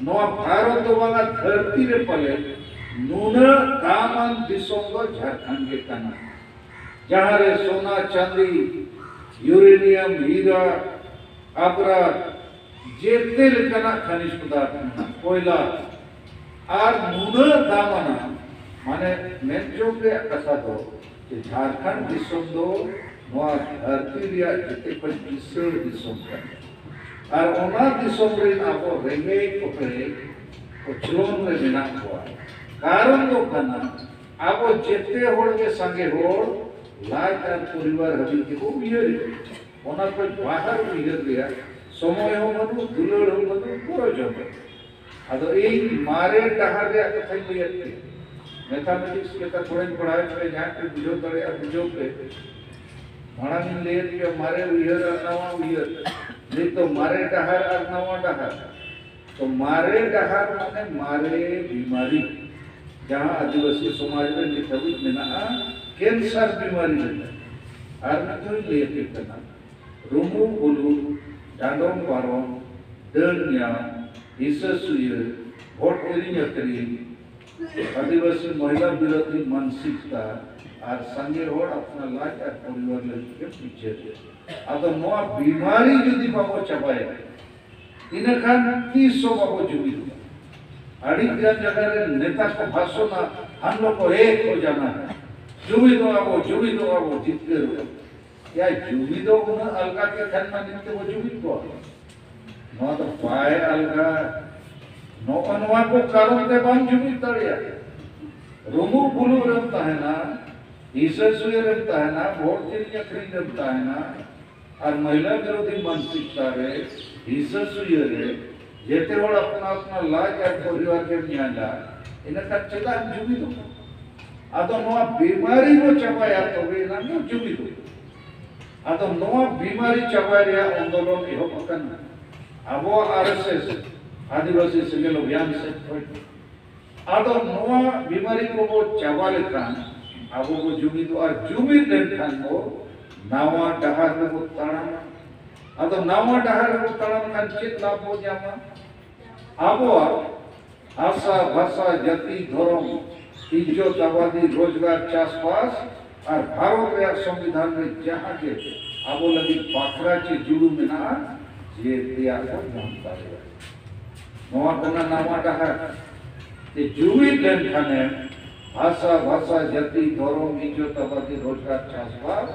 ᱱᱚᱣᱟ ᱵᱷᱟᱨᱚᱛ ᱫᱚ ᱵᱟᱝᱟ, ᱫᱷᱟᱹᱨᱛᱤ ᱨᱮ ᱯᱟᱞᱮ ᱱᱩᱱᱟᱹᱜ ᱫᱟᱢᱟᱱ ᱫᱤᱥᱚᱢ ᱫᱚ ᱡᱷᱟᱲᱠᱷᱚᱸᱰ ᱜᱮ ᱠᱟᱱᱟ, ᱡᱟᱦᱟᱸ ᱨᱮ ᱥᱚᱱᱟ, ᱪᱟᱸᱫᱤ, ᱭᱩᱨᱮᱱᱤᱭᱟᱢ, ᱦᱤᱨᱟ, ᱟᱵᱨᱟᱛ, ᱡᱮᱛᱮ ᱞᱮᱠᱟᱱᱟᱜ ᱠᱷᱟᱱᱤᱡᱽ ᱯᱚᱫᱟᱨᱛᱷ ᱢᱮᱱᱟᱜᱼᱟ, ᱠᱚᱭᱞᱟ, ᱟᱨ ᱱᱩᱱᱟᱹᱜ ᱫᱟᱢᱟᱱᱟ᱾ ᱢᱟᱱᱮ ᱢᱮᱱ ᱡᱚᱝ ᱨᱮᱭᱟᱜ ᱠᱟᱛᱷᱟ ᱫᱚ ᱡᱮ ᱡᱷᱟᱲᱠᱷᱚᱸᱰ ᱫᱤᱥᱚᱢ ᱫᱚ ᱱᱚᱣᱟ ᱫᱷᱟᱹᱨᱛᱤ ᱨᱮᱭᱟᱜ ᱡᱮᱛᱮ ᱠᱷᱚᱱ ᱠᱤᱥᱟᱹᱬ ᱫᱤᱥᱚᱢ ᱠᱟᱱᱟ᱾ ᱟᱨ ᱚᱱᱟ ᱫᱤᱥᱚᱢ ᱨᱮᱱ ᱟᱵᱚ ᱨᱮᱸᱜᱮᱡ ᱠᱚᱴᱷᱮ ᱠᱚᱪᱞᱚᱱ ᱨᱮ ᱢᱮᱱᱟᱜ ᱠᱚᱣᱟ᱾ ᱠᱟᱨᱚᱱ ᱫᱚ ᱠᱟᱱᱟ, ᱟᱵᱚ ᱡᱮᱛᱮ ᱦᱚᱲ ᱜᱮ ᱥᱟᱸᱜᱮ ᱦᱚᱲ ᱞᱟᱡ ᱟᱨ ᱯᱚᱨᱤᱵᱟᱨ ᱦᱟᱹᱵᱤᱡ ᱜᱮᱵᱚ ᱩᱭᱦᱟᱹᱨᱮᱫ᱾ ᱚᱱᱟ ᱠᱷᱚᱱ ᱵᱟᱦᱟᱨ ᱩᱭᱦᱟᱹᱨ ᱨᱮᱭᱟᱜ ᱥᱚᱢᱚᱭ ᱦᱚᱸ ᱵᱟᱹᱱᱩᱜ, ᱫᱩᱞᱟᱹᱲ ᱦᱚᱸ ᱵᱟᱹᱱᱩᱜ, ᱜᱚᱨᱚᱡᱽ ᱦᱚᱸ ᱵᱟᱹᱱᱩᱜ᱾ ᱟᱫᱚ ᱤᱧ ᱢᱟᱨᱮ ᱰᱟᱦᱟᱨ ᱨᱮᱭᱟᱜ ᱠᱟᱛᱷᱟᱧ ᱞᱟᱹᱭᱟᱫ ᱯᱮᱭᱟ᱾ ᱢᱮᱛᱷᱟᱢᱮᱴᱤᱠᱥ ᱞᱮᱠᱟ ᱛᱷᱚᱲᱟᱧ ᱯᱟᱲᱦᱟᱣᱮᱫ ᱯᱮᱭᱟ, ᱡᱟᱦᱟᱸᱭ ᱯᱮ ᱵᱩᱡᱷᱟᱹᱣ ᱫᱟᱲᱮᱭᱟᱜᱼᱟ ᱵᱩᱡᱷᱟᱹᱣ ᱯᱮ᱾ ᱢᱟᱲᱟᱝ ᱤᱧ ᱞᱟᱹᱭᱟᱫ ᱯᱮᱭᱟ ᱢᱟᱨᱮ ᱩᱭᱦᱟᱹᱨ ᱟᱨ ᱱᱟᱣᱟ ᱩᱭᱦᱟᱹᱨ᱾ ᱱᱤᱛ ᱫᱚ ᱢᱟᱨᱮ ᱰᱟᱦᱟᱨ ᱟᱨ ᱱᱟᱣᱟ ᱰᱟᱦᱟᱨ᱾ ᱛᱚ ᱢᱟᱨᱮ ᱰᱟᱦᱟᱨ ᱢᱟᱱᱮ ᱢᱟᱨᱮ ᱵᱤᱢᱟᱨᱤ, ᱡᱟᱦᱟᱸ ᱟᱹᱫᱤᱵᱟᱹᱥᱤ ᱥᱚᱢᱟᱡᱽ ᱨᱮ ᱱᱤᱛ ᱦᱟᱹᱵᱤᱡ ᱢᱮᱱᱟᱜᱼᱟ, ᱠᱮᱱᱥᱟᱨ ᱵᱤᱢᱟᱨᱤ ᱨᱮ᱾ ᱟᱨ ᱢᱤᱫ ᱫᱷᱟᱣ ᱤᱧ ᱞᱟᱹᱭ ᱟᱯᱮ ᱠᱟᱱᱟ, ᱨᱩᱢᱩᱜ ᱵᱩᱞᱩᱜ, ᱰᱟᱸᱰᱚᱢ ᱯᱟᱨᱚᱢ, ᱰᱟᱹᱱ ᱧᱟᱢ, ᱦᱤᱥᱟᱹ ᱥᱩᱭᱟᱹ, ᱵᱷᱳᱴ ᱠᱤᱨᱤᱧ ᱟᱹᱠᱷᱨᱤᱧ, ᱟᱹᱫᱤᱵᱟᱹᱥᱤ ᱢᱚᱦᱤᱞᱟ ᱵᱤᱨᱳᱫᱷᱤ ᱢᱟᱱᱥᱤᱠᱛᱟ ᱟᱨ ᱥᱟᱸᱜᱮ ᱦᱚᱲ ᱟᱯᱱᱟᱨ ᱞᱟᱡ ᱟᱨ ᱯᱚᱨᱤᱵᱟᱨ ᱞᱟᱹᱜᱤᱫ ᱜᱮ ᱵᱤᱪᱟᱹᱨ᱾ ᱟᱫᱚ ᱱᱚᱣᱟ ᱵᱤᱢᱟᱨᱤ ᱡᱩᱫᱤ ᱵᱟᱵᱚ ᱪᱟᱵᱟᱭᱟ, ᱤᱱᱟᱹᱠᱷᱟᱱ ᱛᱤᱥ ᱦᱚᱸ ᱵᱟᱵᱚ ᱡᱩᱢᱤᱫᱚᱜᱼᱟ᱾ ᱟᱹᱰᱤ ᱜᱟᱱ ᱡᱟᱭᱜᱟ ᱨᱮ ᱱᱮᱛᱟ ᱠᱚ ᱵᱷᱟᱥᱚᱱᱟ, ᱦᱟᱱ ᱞᱳᱜ ᱠᱚ ᱮᱠ ᱦᱳ ᱡᱟᱱᱟ ᱦᱟᱭ, ᱡᱩᱢᱤᱫᱚᱜᱼᱟ ᱵᱚ, ᱡᱩᱢᱤᱫᱚᱜᱼᱟ ᱵᱚ, ᱡᱤᱛᱠᱟᱹᱨᱚᱜᱼᱟ᱾ ᱭᱟ, ᱡᱩᱢᱤᱫᱚᱜ ᱩᱱᱟᱹᱜ ᱟᱞᱜᱟ ᱛᱮ ᱠᱷᱟᱱ ᱢᱟ ᱱᱤᱛ ᱛᱮᱵᱚ ᱡᱩᱢᱤᱫ ᱠᱚᱜᱼᱟ᱾ ᱱᱚᱣᱟ ᱫᱚ ᱵᱟᱭ ᱟᱞᱜᱟ᱾ ᱱᱚᱜᱼᱚ ᱱᱚᱣᱟ ᱠᱚ ᱠᱟᱨᱚᱱ ᱛᱮ ᱵᱟᱢ ᱡᱩᱢᱤᱫ ᱫᱟᱲᱮᱭᱟᱜᱼᱟ᱾ ᱨᱩᱢᱩᱜ ᱵᱩᱞᱩᱜ ᱨᱮᱢ ᱛᱟᱦᱮᱱᱟ, ᱦᱤᱥᱟᱹ ᱥᱩᱭᱟᱹ ᱨᱮᱢ ᱛᱟᱦᱮᱱᱟ, ᱵᱷᱳᱴ ᱠᱤᱨᱤᱧ ᱟᱹᱠᱷᱨᱤᱧ ᱨᱮᱢ ᱛᱟᱦᱮᱱᱟ, ᱟᱨ ᱢᱚᱦᱤᱞᱟ ᱵᱤᱨᱳᱫᱷᱤ ᱢᱟᱱᱥᱤᱠᱛᱟ ᱨᱮ, ᱦᱤᱥᱟᱹ ᱥᱩᱭᱟᱹ ᱨᱮ, ᱡᱮᱛᱮ ᱦᱚᱲ ᱟᱯᱱᱟ ᱟᱯᱱᱟ ᱞᱟᱡ ᱟᱨ ᱯᱚᱨᱤᱵᱟᱨ ᱜᱮᱢ ᱧᱮᱞᱟ, ᱤᱱᱟᱹᱠᱷᱟᱱ ᱪᱮᱫᱟᱜ ᱮᱢ ᱡᱩᱢᱤᱫᱚᱜᱼᱟ? ᱟᱫᱚ ᱱᱚᱣᱟ ᱵᱤᱢᱟᱨᱤ ᱵᱚ ᱪᱟᱵᱟᱭᱟ, ᱛᱚᱵᱮ ᱮᱱᱟᱝ ᱵᱚ ᱡᱩᱢᱤᱫᱚᱜᱼᱟ᱾ ᱟᱫᱚ ᱱᱚᱣᱟ ᱵᱤᱢᱟᱨᱤ ᱪᱟᱵᱟᱭ ᱨᱮᱭᱟᱜ ᱟᱱᱫᱳᱞᱚᱱ ᱮᱦᱚᱵ ᱟᱠᱟᱱᱟ᱾ ᱟᱵᱚᱣᱟᱜ ᱟᱨ ᱮᱥ ᱮᱥ, ᱟᱹᱫᱤᱵᱟᱹᱥᱤ ᱥᱮᱸᱜᱮᱞ ᱚᱵᱷᱤᱭᱟᱱ ᱥᱮᱫ ᱠᱷᱚᱱ᱾ ᱟᱫᱚ ᱱᱚᱣᱟ ᱵᱤᱢᱟᱨᱤ ᱠᱚᱵᱚ ᱪᱟᱵᱟ ᱞᱮᱠᱷᱟᱱ ᱟᱵᱚ ᱵᱚ ᱡᱩᱢᱤᱫᱚᱜᱼᱟ, ᱟᱨ ᱡᱩᱢᱤᱫ ᱞᱮᱱᱠᱷᱟᱱ ᱵᱚ ᱱᱟᱣᱟ ᱰᱟᱦᱟᱨ ᱨᱮᱵᱚ ᱛᱟᱲᱟᱢᱟ᱾ ᱟᱫᱚ ᱱᱟᱣᱟ ᱰᱟᱦᱟᱨ ᱨᱮᱵᱚ ᱛᱟᱲᱟᱢ ᱠᱷᱟᱱ ᱪᱮᱫ ᱞᱟᱵᱷ ᱵᱚ ᱧᱟᱢᱟ? ᱟᱵᱚᱣᱟᱜ ᱦᱟᱥᱟ, ᱵᱷᱟᱥᱟ, ᱡᱟᱹᱛᱤ, ᱫᱷᱚᱨᱚᱢ, ᱤᱡᱽᱡᱚᱛ, ᱟᱵᱟᱫᱤ, ᱨᱳᱡᱽᱜᱟᱨ, ᱪᱟᱥᱵᱟᱥ ᱟᱨ ᱵᱷᱟᱨᱚᱛ ᱨᱮᱭᱟᱜ ᱥᱚᱝᱵᱤᱫᱷᱟᱱ ᱨᱮ ᱡᱟᱦᱟᱸ ᱜᱮ ᱟᱵᱚ ᱞᱟᱹᱜᱤᱫ ᱵᱟᱠᱷᱨᱟ ᱪᱮ ᱡᱩᱲᱩ ᱢᱮᱱᱟᱜᱼᱟ, ᱡᱮᱛᱮᱭᱟᱜ ᱵᱚᱱ ᱧᱟᱢ ᱫᱟᱲᱮᱭᱟᱜᱼᱟ᱾ ᱱᱚᱣᱟ ᱠᱟᱱᱟ ᱱᱟᱣᱟ ᱰᱟᱦᱟᱨ᱾ ᱛᱮ ᱡᱩᱢᱤᱫ ᱞᱮᱱᱠᱷᱟᱱᱮᱢ ᱦᱟᱥᱟ, ᱵᱷᱟᱥᱟ, ᱡᱟᱹᱛᱤ, ᱫᱷᱚᱨᱚᱢ, ᱤᱡᱽᱡᱚᱛ, ᱟᱵᱟᱫᱤ, ᱨᱳᱡᱽᱜᱟᱨ, ᱪᱟᱥᱵᱟᱥ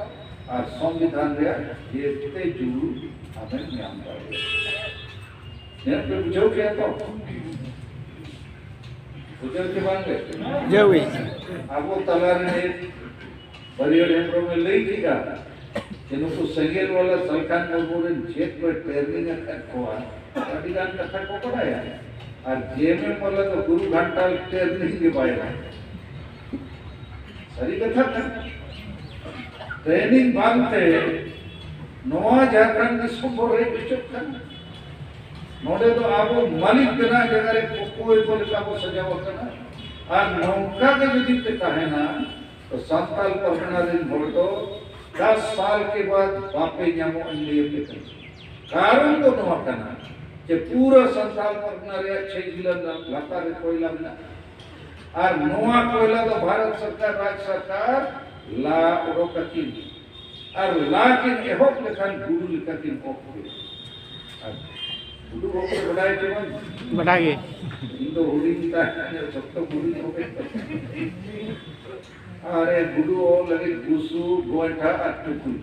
ᱟᱨ ᱥᱚᱝᱵᱤᱫᱷᱟᱱ ᱨᱮᱭᱟᱜ ᱡᱮᱛᱮ ᱡᱩᱲᱩ ᱟᱢᱮᱢ ᱧᱟᱢ ᱫᱟᱲᱮᱭᱟᱜᱼᱟ᱾ ᱱᱤᱭᱟᱹ ᱯᱮ ᱵᱩᱡᱷᱟᱹᱣ ᱠᱮᱜᱼᱟ ᱛᱚ? ᱵᱩᱡᱷᱟᱹᱣ ᱠᱮ ᱵᱟᱝ ᱜᱮ? ᱡᱟᱹᱣᱤ᱾ ᱟᱵᱚ ᱛᱟᱞᱟ ᱨᱮ ᱵᱟᱹᱨᱭᱟᱹᱲ ᱦᱮᱢᱵᱨᱚᱢᱮ ᱞᱟᱹᱭ ᱠᱮᱜᱼᱟ ᱡᱮ ᱱᱩᱠᱩ ᱥᱮᱸᱜᱮᱞ ᱵᱟᱞᱟ ᱥᱟᱞᱠᱷᱟᱱ ᱢᱩᱨᱢᱩ ᱨᱮᱱ ᱪᱮᱫ ᱠᱚᱭ training ᱟᱠᱟᱫ ᱠᱚᱣᱟ, ᱟᱹᱰᱤ ᱜᱟᱱ ᱠᱟᱛᱷᱟ ᱠᱚ ᱵᱟᱰᱟᱭᱟ᱾ ᱟᱨ ᱡᱮ ᱮᱢ ᱮᱢ ᱵᱟᱞᱟ ᱫᱚ ᱜᱩᱨᱩ ᱜᱷᱟᱱᱴᱟᱞ training ᱜᱮ ᱵᱟᱭ ᱧᱟᱢᱟ᱾ ᱥᱟᱹᱨᱤ ᱠᱟᱛᱷᱟ ᱠᱟᱱᱟ᱾ Training ᱵᱟᱝᱛᱮ ᱱᱚᱣᱟ ᱡᱷᱟᱲᱠᱷᱚᱸᱰ ᱫᱤᱥᱚᱢ ᱵᱚ ᱨᱮᱡ ᱦᱚᱪᱚᱜ ᱠᱟᱱᱟ᱾ ᱱᱚᱰᱮ ᱫᱚ ᱟᱵᱚ ᱢᱟᱹᱞᱤᱠ ᱵᱮᱱᱟᱣ ᱡᱟᱭᱜᱟ ᱨᱮ ᱠᱚᱠᱚᱭ ᱠᱚ ᱞᱮᱠᱟ ᱵᱚ ᱥᱟᱡᱟᱣ ᱟᱠᱟᱱᱟ᱾ ᱟᱨ ᱱᱚᱝᱠᱟ ᱜᱮ ᱡᱩᱫᱤ ᱯᱮ ᱛᱟᱦᱮᱱᱟ, ᱛᱚ ᱥᱟᱱᱛᱟᱞ ᱯᱟᱨᱜᱟᱱᱟ ᱨᱮᱱ ᱦᱚᱲ ᱫᱚ ᱫᱚᱥ ᱥᱟᱞ ᱠᱮ ᱵᱟᱫ ᱵᱟᱯᱮ ᱧᱟᱢᱚᱜᱼᱟ, ᱤᱧ ᱞᱟᱹᱭ ᱟᱯᱮ ᱠᱟᱱᱟ᱾ ᱠᱟᱨᱚᱱ ᱫᱚ ᱱᱚᱣᱟ ᱠᱟᱱᱟ ᱡᱮ ᱯᱩᱨᱟᱹ ᱥᱟᱱᱛᱟᱞ ᱯᱟᱨᱜᱟᱱᱟ ᱨᱮᱭᱟᱜ ᱪᱷᱮᱭ ᱡᱤᱞᱟ ᱨᱮᱱᱟᱜ ᱞᱟᱛᱟᱨ ᱨᱮ ᱠᱚᱭᱞᱟ ᱢᱮᱱᱟᱜᱼᱟ᱾ ᱟᱨ ᱱᱚᱣᱟ ᱠᱚᱭᱞᱟ ᱫᱚ ᱵᱷᱟᱨᱚᱛ ᱥᱚᱨᱠᱟᱨ, ᱨᱟᱡᱽ ᱥᱚᱨᱠᱟᱨ ᱞᱟ ᱚᱰᱚᱠ ᱟᱹᱠᱤᱱ᱾ ᱟᱨ ᱞᱟ ᱠᱤᱱ ᱮᱦᱚᱵ ᱞᱮᱠᱷᱟᱱ ᱜᱩᱰᱩ ᱞᱮᱠᱟ ᱠᱤᱱ ᱚᱜ ᱠᱮᱭᱟ᱾ ᱟᱨ ᱜᱩᱰᱩ ᱚᱜ ᱠᱚ ᱵᱟᱰᱟᱭ ᱪᱚ ᱵᱟᱝ? ᱵᱟᱰᱟᱭ ᱜᱮ᱾ ᱤᱧ ᱫᱚ ᱦᱩᱰᱤᱧ ᱛᱟᱦᱮᱸ ᱠᱟᱱᱟ, ᱥᱚᱠᱛᱚ ᱜᱩᱰᱩᱧ ᱚᱜ ᱮᱫ ᱛᱟᱦᱮᱸ᱾ ᱟᱨ ᱮ ᱜᱩᱰᱩ ᱚᱜ ᱞᱟᱹᱜᱤᱫ ᱵᱩᱥᱩᱵ, ᱜᱚᱭᱴᱷᱟ ᱟᱨ ᱴᱩᱠᱩᱡ᱾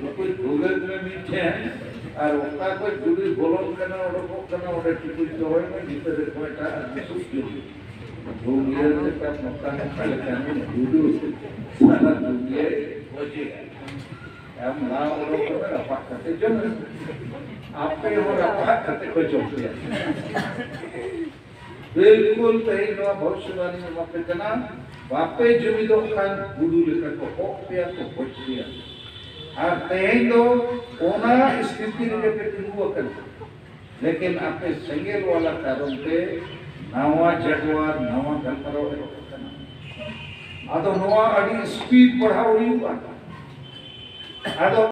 ᱴᱩᱠᱩᱡ ᱵᱷᱩᱜᱟᱹᱜ ᱢᱮ ᱢᱤᱫᱴᱷᱮᱱ, ᱟᱨ ᱚᱠᱟ ᱠᱷᱚᱡ ᱜᱩᱰᱩᱭ ᱵᱚᱞᱚᱱ ᱠᱟᱱᱟ, ᱚᱰᱚᱠᱚᱜ ᱠᱟᱱᱟ, ᱚᱸᱰᱮ ᱴᱩᱠᱩᱡ ᱫᱚᱦᱚᱭ ᱢᱮ, ᱵᱷᱤᱛᱟᱹᱨ ᱨᱮ ᱜᱚᱭᱴᱷᱟ ᱟᱨ ᱵᱩᱥᱩᱵ ᱡᱩᱞ ᱢᱮ᱾ ᱫᱩᱱᱤᱭᱟᱹ ᱨᱮ ᱱᱚᱝᱠᱟ ᱱᱚᱝᱠᱟ ᱞᱮᱠᱟᱱ ᱜᱩᱰᱩ ᱥᱟᱨᱟ ᱫᱩᱱᱤᱭᱟᱹᱭ ᱜᱚᱡᱮᱭᱟ᱾ ᱟᱢ ᱞᱟ ᱚᱰᱚᱠ ᱠᱟᱛᱮ ᱨᱟᱯᱟᱜ ᱠᱟᱛᱮ ᱡᱚᱢ ᱢᱮ᱾ ᱟᱯᱮ ᱦᱚᱸ ᱨᱟᱯᱟᱜ ᱠᱟᱛᱮ ᱠᱚ ᱡᱚᱢ ᱯᱮᱭᱟ᱾ ᱵᱤᱞᱠᱩᱞ ᱛᱮᱦᱮᱧ ᱱᱚᱣᱟ ᱵᱷᱚᱵᱤᱥᱥᱚᱵᱟণᱤ ᱮᱢᱟ ᱯᱮ ᱠᱟᱱᱟ, ᱵᱟᱯᱮ ᱡᱩᱢᱤᱫᱚᱜ ᱠᱷᱟᱱ ᱜᱩᱰᱩ ᱞᱮᱠᱟ ᱠᱚ ᱚᱜ ᱯᱮᱭᱟ, ᱠᱚ ᱜᱚᱡ ᱯᱮᱭᱟ᱾ ᱟᱨ ᱛᱮᱦᱮᱧ ᱫᱚ ᱚᱱᱟ ᱥᱛᱷᱤᱛᱤ ᱨᱮᱜᱮ ᱯᱮ ᱛᱤᱸᱜᱩ ᱟᱠᱟᱱᱟ᱾ ᱞᱮᱠᱤᱱ ᱟᱯᱮ ᱥᱮᱸᱜᱮᱞ ᱣᱟᱞᱟ ᱠᱟᱨᱚᱱ ᱛᱮ ᱱᱟᱣᱟ ᱡᱟᱜᱣᱟᱨ, ᱱᱟᱣᱟ ᱜᱟᱞᱢᱟᱨᱟᱣ ᱮᱦᱚᱵ ᱟᱠᱟᱱᱟ᱾ ᱟᱫᱚ ᱱᱚᱣᱟ ᱟᱹᱰᱤ ᱥᱯᱤᱰ ᱵᱟᱲᱦᱟᱣ ᱦᱩᱭᱩᱜᱼᱟ᱾ ᱟᱫᱚ